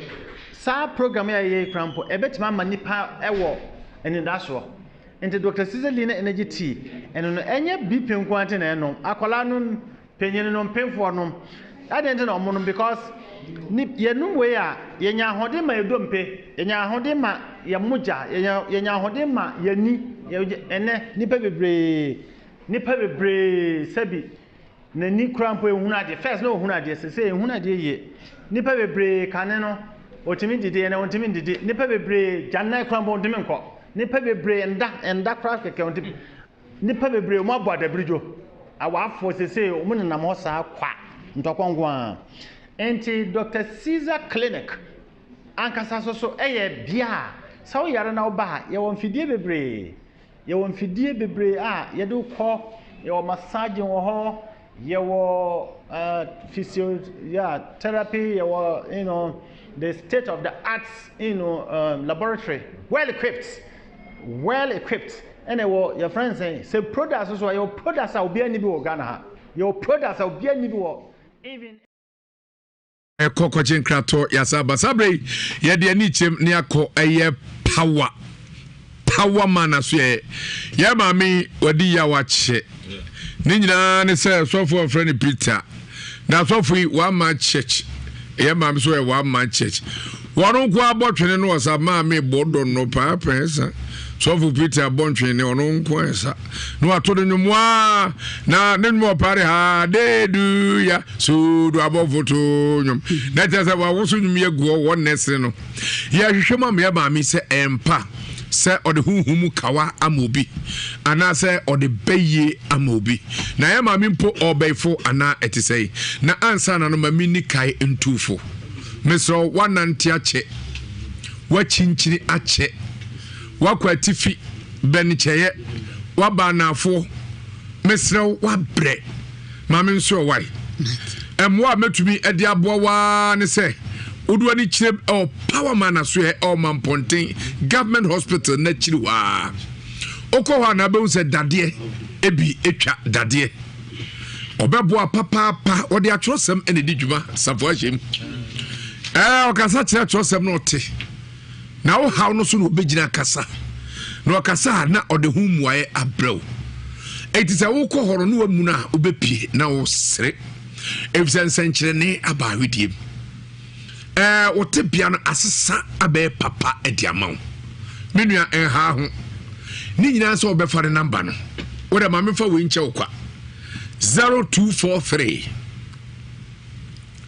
saa program yi a yɛyɛ yi koraa mpo ɛbɛtumi ama nipa ɛwɔ anidasoɔ. Nti Dr. Cesar Lina Energy Tea ɛno no ɛnyɛ BP nko ara nti na ɛnom, akwadaa nom Panyin no, mpemfoɔ nom. Adɛn nti na wɔnom? Because ni yɛnom wei a, yɛnya ahoɔden ma yɛn dompe, yɛnya ahoɔden ma yɛn mogya, yɛnya yɛnya ahoɔden ma yɛn ani. Ɛnnɛ nnipa bebree, nnipa bebree sɛbi n'ani koraa mpo ehunu adeɛ. First na ohunu adeɛ, sese ehunu adeɛ yie. Nnipa bebree kane no otumi didi, ɛnɛ ontumi ndidi. Nnipa bebree gyannan koraa mpo ontumi nkɔ. Nnipa bebree nda nda koraa kɛkɛ ontumi. Nnipa bebree wɔn abɔ adabirigyo. Awafoɔ sese wɔn nenam hɔ saa kwa, ntɔkwa nko ara. Nti Dr. Caesar Clinic ankasa nso so yɛ bea a sɛ woyare na woba a yɛwɔ mfidie bebree. Yɛwɔ mfidie bebree a yɛde wo kɔ, yɛwɔ massaging wɔ hɔ, yɛwɔ uh, physio, yeah, therapy, yɛwɔ you know, the state of the arts you know, um, laboratory, well equipped, well equipped. Ɛna ɛwɔ yɛfrɛ no sɛn sɛ products nso a yɛwɔ products a obiara nni bi wɔ Ghana ha, yɛwɔ products a obiara nni bi wɔ even. Ɛkɔ kɔkye nkratɔ yasa aba saa berɛ yi yɛde ani kyɛm ne akɔ ɛyɛ power power man aso yɛ yɛ maame wadi yaw akyɛ ne nyinaa ne sɛ sɔfo ɔfrɛ no Peter na sɔfo yi one man church yɛ maame so yɛ one man church wɔn nko abɔ twene no ɔsa maame bɔ dɔ no paapaa sa sɔfo Peter bɔ ntwene ɔno nko ɛsa na wato no nnwom a na ne nnwom ɔpare hallelujah so do abɔfo to nnwom na kyerɛ sɛ wawoso nnwom yɛ guɔ wɔ nnɛ no yɛhwehwɛ mu ama yɛ maame sɛ ɛmpa sɛ ɔde honhom mu kawa ama obi anaasɛ ɔde bɛyie ama obi na yɛ maame mpo ɔbɛyifo anaa ɛte sɛ na ansa na no ma menni kae ntufo mesrɛ woanante akyɛ woakyinkyini akyɛ Woakɔ atifi, bɛn kyɛeɛ, woaba anaafoɔ, mesrɛ wo woabrɛ, ma me nso ɔwae. Mmoa a mɛtumi de aboa wo ara ne sɛ wode w'ani kyerɛ ɛwɔ Power Man asoɛ ɛwɔ Mampɔnten Government Hospital n'akyiri hɔ ara. Wokɔ hɔ a na abɛhu sɛ dadeɛ ebi atwa dadeɛ. Ɔbɛboa papaapa, ɔde atwerɛsɛm na ɛdi dwuma, safoa hyɛm. Ɛɛ ɔkasa kyerɛ atwerɛsɛm na ɔte. Na wo haw no so na ɔbɛgyina akasa, na ɔkasa a na ɔde ho mmuaeɛ abrɛ wo. Enti sɛ wokɔ hɔ no na wamunu a wobɛpie na wosere, ɛfisɛ nsɛnkyerɛnne aba awedie mu. Ɛɛ wo tebea no asesa abɛyɛ papa de ama wo. Me nua ɛnhaa ho. Ne nyinaa sɛ wɔbɛfa ne namba no. Wode ma memfa wei nkyɛ wo kwa. 0243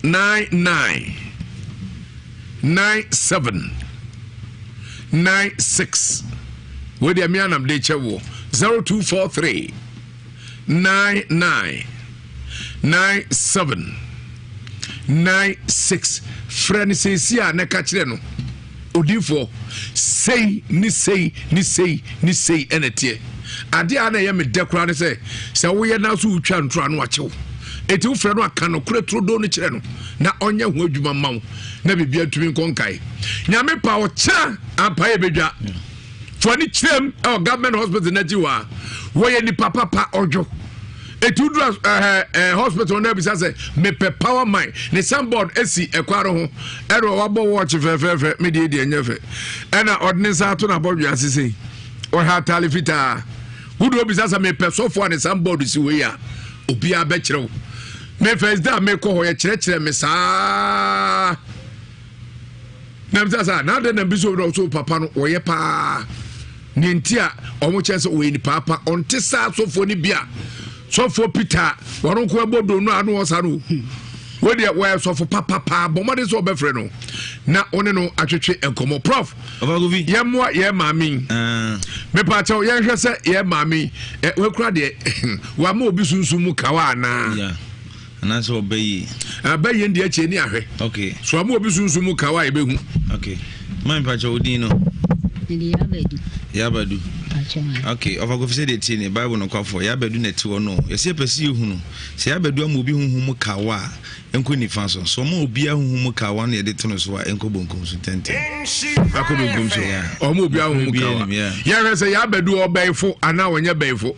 99 97 96 wei deɛ me anam de kyɛ woɔ 0243 99 97 96 frɛ no seesie a na ɛka kyerɛ no Odiyifoɔ, sei ne sei ne sei ne sei ɛna ɛteɛ. Adeɛ a na ɛyɛ me dɛ koraa ne sɛ, sɛ woyɛ na so wotwa ntoro a na wakye wo. Enti wofrɛ no aka nokorɛ turodoo no kyerɛ no na ɔnyɛ ho adwuma mma wo na biribiara ntumi nkɔ nkae. Nyame pa ɔkyena ampa yɛ bɛdwa. Fa w'ani kyerɛm ɛwɔ government hospital n'akyi hɔ a wɔyɛ nipa papa ɔdwo eti wodura ɛɛ ɛɛ hospital no abisa sɛ mepɛ power mine ne signboard esi ɛkwan no ho ɛna wabɔ wɔɔkye fɛfɛɛfɛ me deɛ deɛ nyɛ fɛ ɛna ɔde ne nsa ato n'abɔdwe ase sei ɔhɛ ataale fitaa wodura obisa sɛ mepɛ sɔfo a ne signboard si hɔ yi a obiara bɛkyerɛw me first day a mekɔ hɔ yɛkyerɛkyerɛ me saa. Na bisa sɛ, na adɛn na bi so na ɔso papa no wɔyɛ paa ne nti a wɔn kyerɛ sɛ wɔyɛ nipa pa ɔnte saa sɔfoɔ no bi a sɔfoɔ Peter wɔn nko ɛbɔ do no ano ɔsa no wei deɛ wɔyɛ sɔfo papapaa bɔ mmɔden sɛ ɔbɛfrɛ no na ɔne no atwetwe nkɔmmɔ prof yɛmmoa yɛn maame yi ah. mepaakyɛw yɛnhwɛ sɛ yɛn maame yi wakura deɛ wama obi sunsum mu kawa anaa Anaasɛ ɔbɛ yie. Abɛ yie deɛ kyɛ ni ahwɛ. Okay. So ama obi sunsun mu kawa a ebehu. Okay. Maa mi pakyɛ odin no. Mede Yabadu. Yabadu. Pakyɛ. Okay. Ɔfa kofi sɛ deɛ tie ne Bible no kwafoɔ Yabadu na ɛte hɔ no. Yɛsɛ yɛpɛ sɛ yɛhu no. Sɛ Yabadu ama obi huhu mu kawa a ɛnkɔ nifa so. So ɔma obi ahuhu mu kawa no yɛde to no so a ɛnkɔ bonkum so ntɛntɛm. Akɔ bonkum so. Ɔma obi ahuhu mu kawa. Yɛhwɛ sɛ Yabadu ɔbɛyifo anaa ɔnyɛ bɛyifo.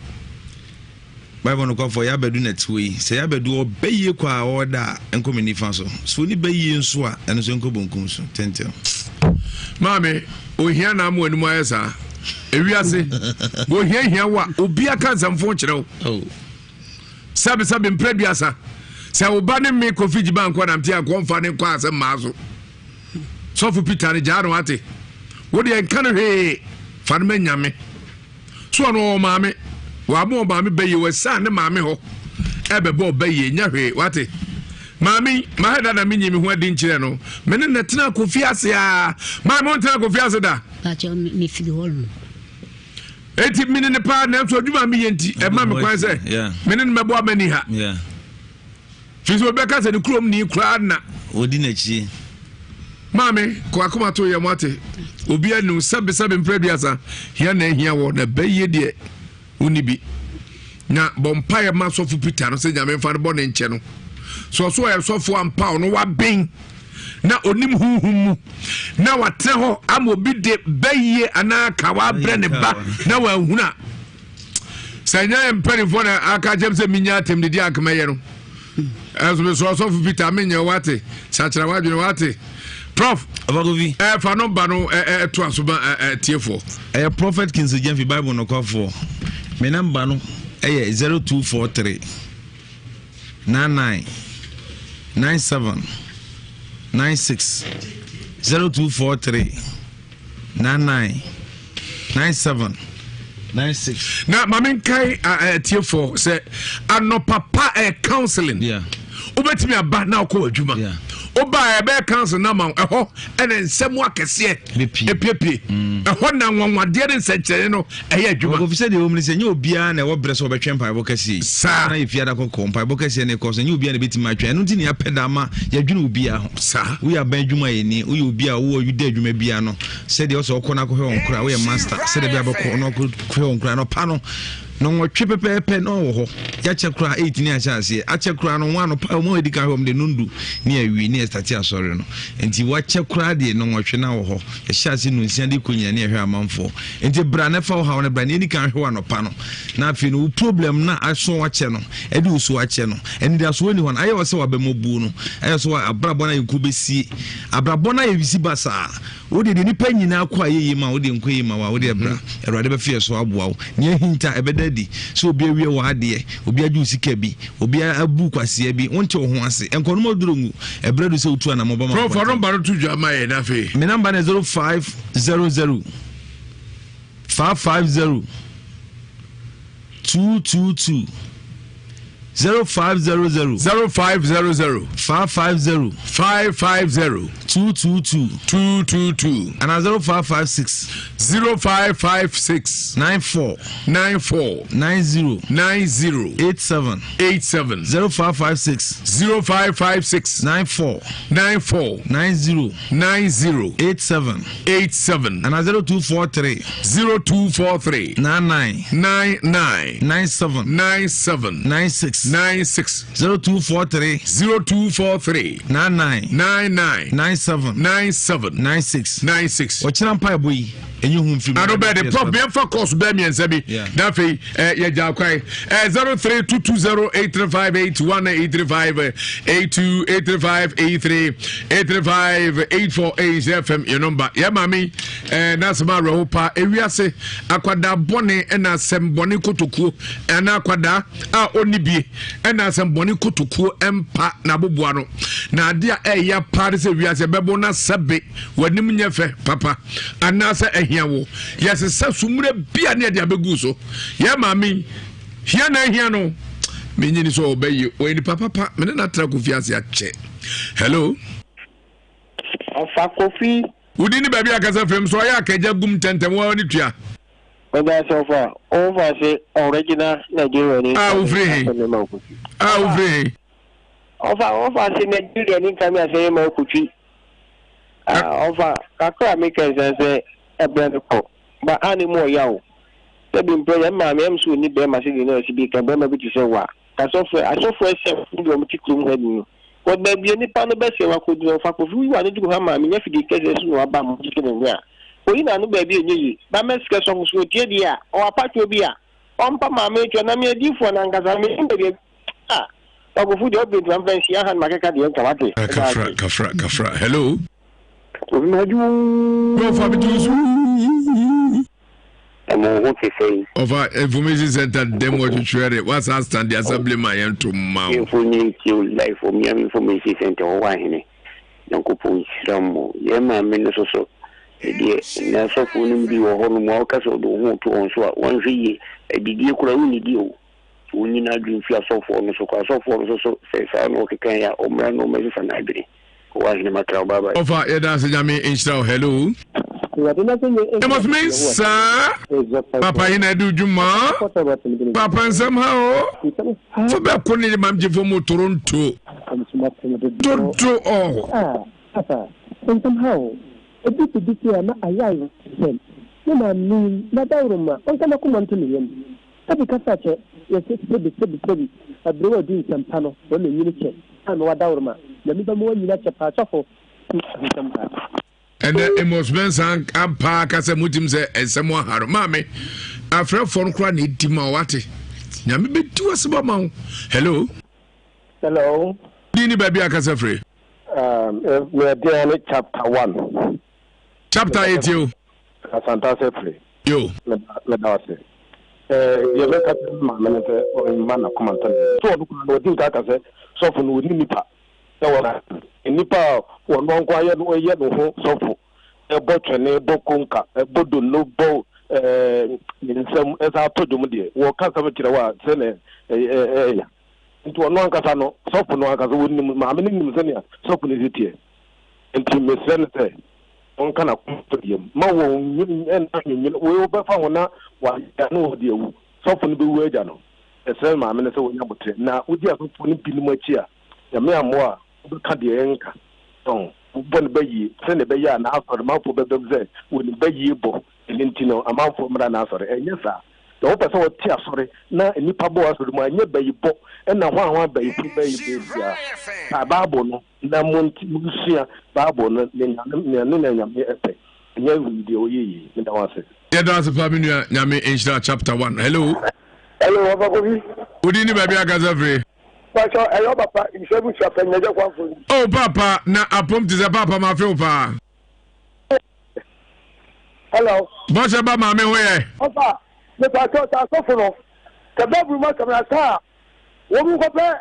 Bible nokwafo ɔyɛ abadu na ɛte hɔ yi. Sɛ ɛyɛ abadu ɔbɛ yie kɔ a ɔda a, ɛnkɔ me nifa so. Sɛ ɔni bɛ yie nso a, ɛno nso ɛnkɔ bonkum so. Tɛntɛm. Maame, ohia na ama w'anim ayɛ saa. Ewiase, ohia hia wo a, obi aka nsɛmfo kyerɛ wo. Oh. Sɛbesɛbe mprɛ duasa. Sɛ wo ba ne me Kofi Gyiba nkɔ nam te a nkɔmfa ne nkɔ asɛm maa so. Sɔfo Peter no gyaa no ate. Wo deɛ nka no hwee fa no ma nyame. So ɔno ɔwɔ maame. Wama ɔmaame bɛyie wɔasiane ne maame hɔ ɛbɛbɔ ɔbɛyie nyɛ hwee wate. Maame yi mahɛ da na menyi me ho adi nkyerɛ no. Me ne na tena Kofi ase aa. Maame wontena Kofi ase da? Pakyɛ mefiri hɔ nom. Enti mene ne paa nanso adwuma a meyɛ nti ɛma me kwan sɛ me ne no mɛbɔ amani ha. Firi sɛ obi bɛka sɛ ne kurom ni koraa na. Ɔdi n'akyi. Maame, kɔ akoma to yɛ mo ate. Obi anu sɛbesɛbe mprɛ aduasa hia na ahia wɔ na bɛyie deɛ wonni bi. Na bɔ mpaeɛ ma sɔfo Peter no sɛ Nyame mfa no bɔ ne nkyɛ no. Sɛ ɔso ɔyɛ sɔfo ampa ɔno waben na onim honhom mu na watena hɔ ama obi de bɛyie anaa kawa abrɛ ne ba na wanhunu a sɛ nyɛ mpanimfoɔ na aka kyɛm sɛ menya atɛm didi anka mɛyɛ no ɛnso mesrɛ ɔsɔfo Peter menyɛ wate sakyera wadwene wate prof ɛfa no ba no ɛto aso ma tiefoɔ. Ɛyɛ prophet Kingsley Gyamfi bible nokwafoɔ me namba no ɛyɛ 0243 99 97 96 0243 99 97 96. Na maame nkae atiefoɔ sɛ anɔpa pa ɛyɛ counseling wobɛtumi aba na wokɔ w'adwuma wobaa ɛbɛyɛ council no ama wo ɛhɔ ɛna nsɛm akɛseɛ epiepie mm. ɛhɔ na nwanwadeɛ ne nsɛnkyerɛnne no ɛyɛ adwuma. Kofi sɛ deɛ wɔm ne sɛ nyɛ obiara na ɛwɔ berɛ sɛ wɔbɛtwɛn mpaebɔ kɛseɛ yi. Saa. Na yɛ fiada kɔkɔɔ mpaebɔ kɛseɛ ne kɔ so nyɛ obiara na ɛbɛtumi atwɛn ɛno nti ne yɛapɛ da ama yɛadwene obiara ho. Saa. Woyɛ aban adwuma yɛ ni woyɛ obi a wowɔ yuda adwuma biara no sɛdeɛ ɔsɛ ɔkɔ no akɔhwɛ wɔn koraa woyɛ master sɛdeɛ bɛyɛ abɛkɔ no akɔhwɛ wɔn koraa no pa no Na nwɔtwe pɛpɛɛpɛ na ɔwɔ hɔ. Yɛakyɛ koraa eight ne ahyɛ aseɛ. Akyɛ koraa no wɔn anɔpa wɔn a edi kan hwɛ wɔn de nondu ne awie ne ɛstate asɔre no. Nti wakyɛ koraa deɛ no nwɔtwe na wɔ hɔ. Yɛhyɛ ase nonsia de kɔ nyina ne yɛhwɛ amanfoɔ. Nti bra na ɛfa wo haw no bra ne yɛni kan hwɛ wɔ anɔpa no. Na afei no wo problem na aso akyɛ no ɛde wo so akyɛ no. Anidasoɔ ni hɔ no ayɛ wɔ sɛ wabɛmɔbuo no. Ayɛ sɛ abrabɔ no ayɛ nko bɛsie. Abrabɔ no ayɛ bisi basaa. Wo deɛ, deɛ nnipa nyinaa kɔ a ɛyɛ yie ma wo, wo deɛ nkɔ yie ma wo a, wo deɛ bra. Awurade bɛfa yɛn so aboa wo. Nea ahinta, ɛbɛda adi sɛ obi awia w'adeɛ, obi agye wo sika bi, obi abu wo kwasea bi, wonte wo ho ase. Nkɔnom aduro ngu. Ɛberɛ adu sɛ wotu anammɔn ba ma Prɔfo, nɔmba no to dwa ma yɛn na afei. Me nɔmba no yɛ 0500 550 222. 0500. 0500. 550. 550. 222. 222. Ana 0556. 0556. 94. 94. 90. 90. 87. 87. 0556. 0556. 94. 94. 90. 90. 87. 87. Ana 0243. 0243. 99. 99. 97. 97. 96. 96. 0243. 0243. 99. 99. 97. 97. 96. 96. Ɔkyena mpaebɔ yi ɛnyɛ hu mfiri mu. Ano bɛɛ de prof yɛmfa course bɛɛ mmiɛnsa bi na afei yɛgya akwae 03220 835 81 835 82 835 83 835 84 8 fm yɛ nɔmba yɛ maame n'asɛm awerɛho paa ewiase akwadaa bɔne ɛna asɛm bɔne kotokuo ɛna akwadaa a ɔnni bie ɛna asɛm bɔne kotokuo ɛmpa n'aboboa no na adeɛ a ɛyɛ paa de sɛ wiase bɛbo na sɛbe w'anim nyɛ fɛ papa anaasɛ ɛhia wo yɛsesa summerɛ bia ne yɛde abɛgu so yɛ maame hia na ahia no menyini sɛ ɔbɛyɛ ɔyɛ nipa papa mene no atra kofi ase akyɛ hello Ɔfa Kofi. Wodi ne baabi akasa fam so ɔyɛ akagya gum ntɛntɛm wɔn ne tua. Ɔda sɛ ɔfa ɔfa se original Nigeria ni. A wofiri he? A wofiri he? Ɔfa ɔfa se Nigeria ni nka mi asɛ yɛ ma okotwi. Ɔfa kakra mi kɛnsɛn sɛ ɛbrɛ no kɔ ba a ne mu ɔya o. Sɛ bi mpɛ yɛ maame ɛm so ni bɛrima sɛ bi na ɔsi bi ka bɛrima bi te sɛ wa. Asɔfo asɔfo ɛsɛ wɔn de wɔn ti kurom ha ni no. Wɔ baabi a nipa no bɛsɛ wakɔduru ɔfa kofi yi wa no duru ha maa menya fidie kɛseɛ so na waba mo gyegye ne ho a oyi n'ano baabi a ɛnyɛ yie ba mɛsrɛ sɔfo so otie deɛ a ɔwɔ apatoɔ bi a ɔmpa maame atua na me adiifoɔ no ankasa menim baabi a ɔkofo deɛ ɔbrɛ nti mamfa nsia ha no makeka deɛ nka wate. Kafra kafra kafra hello. Kofi Maju. Bro fa mi tu su. Mo ho te sɛn? Ɔfa information center dɛm wɔ twetwerɛ de wasa stand the assembly ma yɛn to mma wo. Yɛmfo nyɛ ntie o life wɔ Miami information center hɔ wɔ ahene. Nyankopɔn nhyira mo. Yɛn maame no soso deɛ na asɔfoɔ no bi wɔ hɔ nom a woka sɛ ɔde wo ho to wɔn so a wanhwɛ yie adidie koraa wonnidi o. Wɔnyi n'adwene mfi asɔfoɔ no so kɔ asɔfoɔ no soso sɛ saa na ɔkeka yɛ a ɔmmra na ɔmmɛsesa n'adwene. Owɔ ahene makra wo bye bye. Ɔfa yɛda ase Nyame nhyira wo hello. Amos Mensah Papa yi na ɛde dwuma Papa nsɛm ha o Fo bɛ ko ne mam gyefo mu Toronto Dodo ɔ. Papa nsɛm ha o Ebi didi se a na ayɛ awerɛhosɛm Ne maame yi na dawuroma ɔnka n'akoma nto ne yam Sɛbi kasa kyɛ yɛse sɛbi sɛbi sɛbi Aberewa di nsɛmpa no wɔn na nyini kyɛ a na wadawuroma Nyame bɛma wanyini akyɛ paa sɔfo tu nsɛm paa. Ɛnɛ Amos Mensah ampa aka sɛ motim sɛ nsɛm aha no maame afrɛfoɔ no koraa na ɛdi ma wate Nyame bɛdi w'asɛm ama wo. Hello. Hello. Din ne baabi akasa firi. Meɛdeɛ ne chapter 1. Chapter 8 yo. Asantase firi. Yo. Meda ase. Deɛ mɛka kyerɛ me maame ne sɛ ɔmma n'akoma ntɔ ne yam. So ɔno koraa no ɔdi nka aka sɛ sɔfo no ɔni nipa wɔ n'adwene. Nnipa a ɔno nko ara yɛ no yɛ ne ho sɔfo, bɔ twene, bɔ konka, bɔ donno, bɔ ne nsam san to dwom deɛ, wɔka asɛm kyerɛ wo a sɛ na ɛyɛ. Nti ɔno ankasa no, sɔfo no ankasa ɔnim, maame no nim sɛnea sɔfo no si teɛ. Nti mesrɛ no sɛ ɔnka n'akoma nto ne yam. Mma wɔnnwen nna nnwennwen, wei wobɛfa ho na wayɛ na ɔde awu. Sɔfo no bɛwu agya no. Mesrɛ me maame no sɛ ɔnya aboterɛ. Na wodi asɔfoɔ no binom akyi a, Nyame ammoa a, wobɛka deɛ ɛnka. So wobɔ no bayie sɛdeɛ ɛbɛyɛ a n'asɔre manfoɔ bɛbam sɛ wɔnim bayie bɔ, ɛno nti no amanfoɔ mmra n'asɔre. Ɛnyɛ saa. Sɛ wopɛ sɛ wote asɔre na nnipa bɔ w'asɔre mu a, ɛnyɛ bayibɔ na hwanhwan bayifo bayi biara. Kae Bible no na monsua Bible no ne nea ne nea Nyame pɛ. Ɛnyɛ wei deɛ ɔyɛ yei. Meda wo ase. Yɛda ase paa me nua Nyame nhyira chapter 1. Hello. Hello, Papa Kofi. Wodi ni baabi akasa firi. Pàṣọ ɛyɛ papa nhyɛ bu sua pɛnyɛ jɛ kwan fo. Oh papa na apom te sɛ papa ma few paa. Hello. Bɔhyɛ ba maame ho yɛ. Papa mepàṣọ sɛ asɔfo no sɛ bɛburu ma sɛm na saa wɔn mu kɔpɛ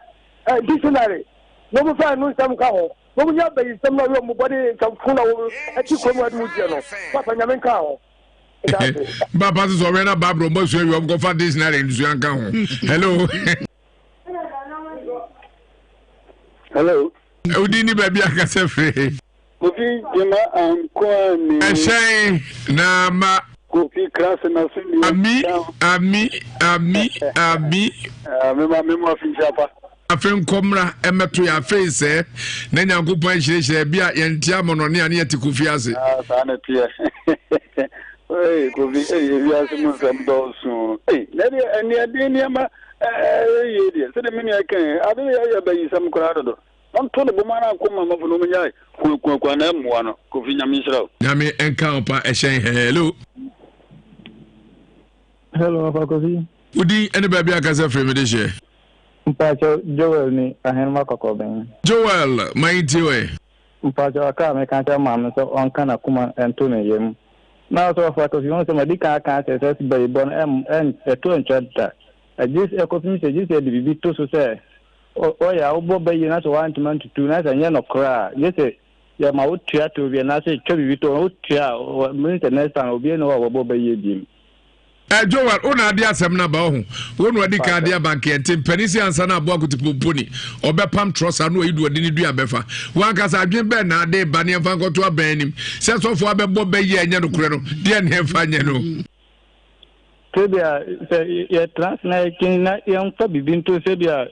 eh, dictionary na wɔn fɛn no nsɛm ka ho na wɔn nyɛ bɛyi nsɛm na wɔyɛ wɔn bɔ ne nsɛm fun na wɔn ɛti kurom ɛde wɔn diɛ no papa nyame nka ho. Papa sɛ ɔwɛ na babrɔ mbɔ sua wi ɔmkɔfa dictionary nsua nka ho. Hello. Hello. Wodi ni baabi akasa firi. Kofi Jema Ankoa ni. Ɛhyɛn na ma. Kofi Krase na so ni. Ami ami ami ami. Mema mema afinhyia pa. Afe nkɔmmra mmɛto yɛ afei sɛ na Nyankopɔn ahyirahyira bi a yɛnte amɔnɔne a ne yɛte Kofi ase. Ah, saa na ɛteɛ. Hey, Kofi, hey, ewiase mu nsɛm dɔɔso. Hey, na deɛ ɛneɛden nneɛma ɛyɛ yie deɛ, sɛdeɛ me nua kan, ade yɛ yɛ bayisɛm koraa dodo. Ɔnto ne boma no anko ma mafo no ɔmo kuakuakua na ɛmmoa no. Kofi, Nyame nhyira wo. Nyame nka wo pa ɛhyɛn hello. Hello, Papa Kofi. Wodin ɛne baabi akasa firi mede hyɛ. Mpakyɛw Joel ni Ahenema Kɔkɔbɛn. Joel, ma yɛntie wo ɛ. Mpakyɛw akra a meka akyerɛ maame sɛ ɔnka n'akoma nto ne yam. Na ɔsɛ ɔfa Kofi ho sɛ madi kan aka akyerɛ sɛ bayibɔ no ɛm ɛto ntwa da. Ɛgye sɛ ɛkɔpem sɛ gye sɛ yɛde biribi to so sɛ ɔyɛ a wobɔ bayi na sɛ woantumi antutu na sɛ ɛnyɛ nokorɛ a gye sɛ yɛma wotua to bi anaasɛ yɛtwa biribi to wotua a mean sɛ next time obiara nni hɔ a wɔbɔ bayie biem. Eh, Joel, wo na ade asɛm no aba ɔho. Wo na ɔde kan ade aba nkeɛ nti mpanin si ansa na aboa kotopomponi ɔbɛpam trɔsa no ayi do ɔde ne dua bɛfa. Wankasa adwene bɛn na ade ba ne ɛmfa nkɔto abɛn anim sɛ sɔfo abɛbɔ bɛyi a ɛnyɛ nokorɛ no deɛ ne ɛmfa nyɛ no. Sɛbia sɛ yɛtena ase na yɛtwen na yɛmfa biribi nto sɛbia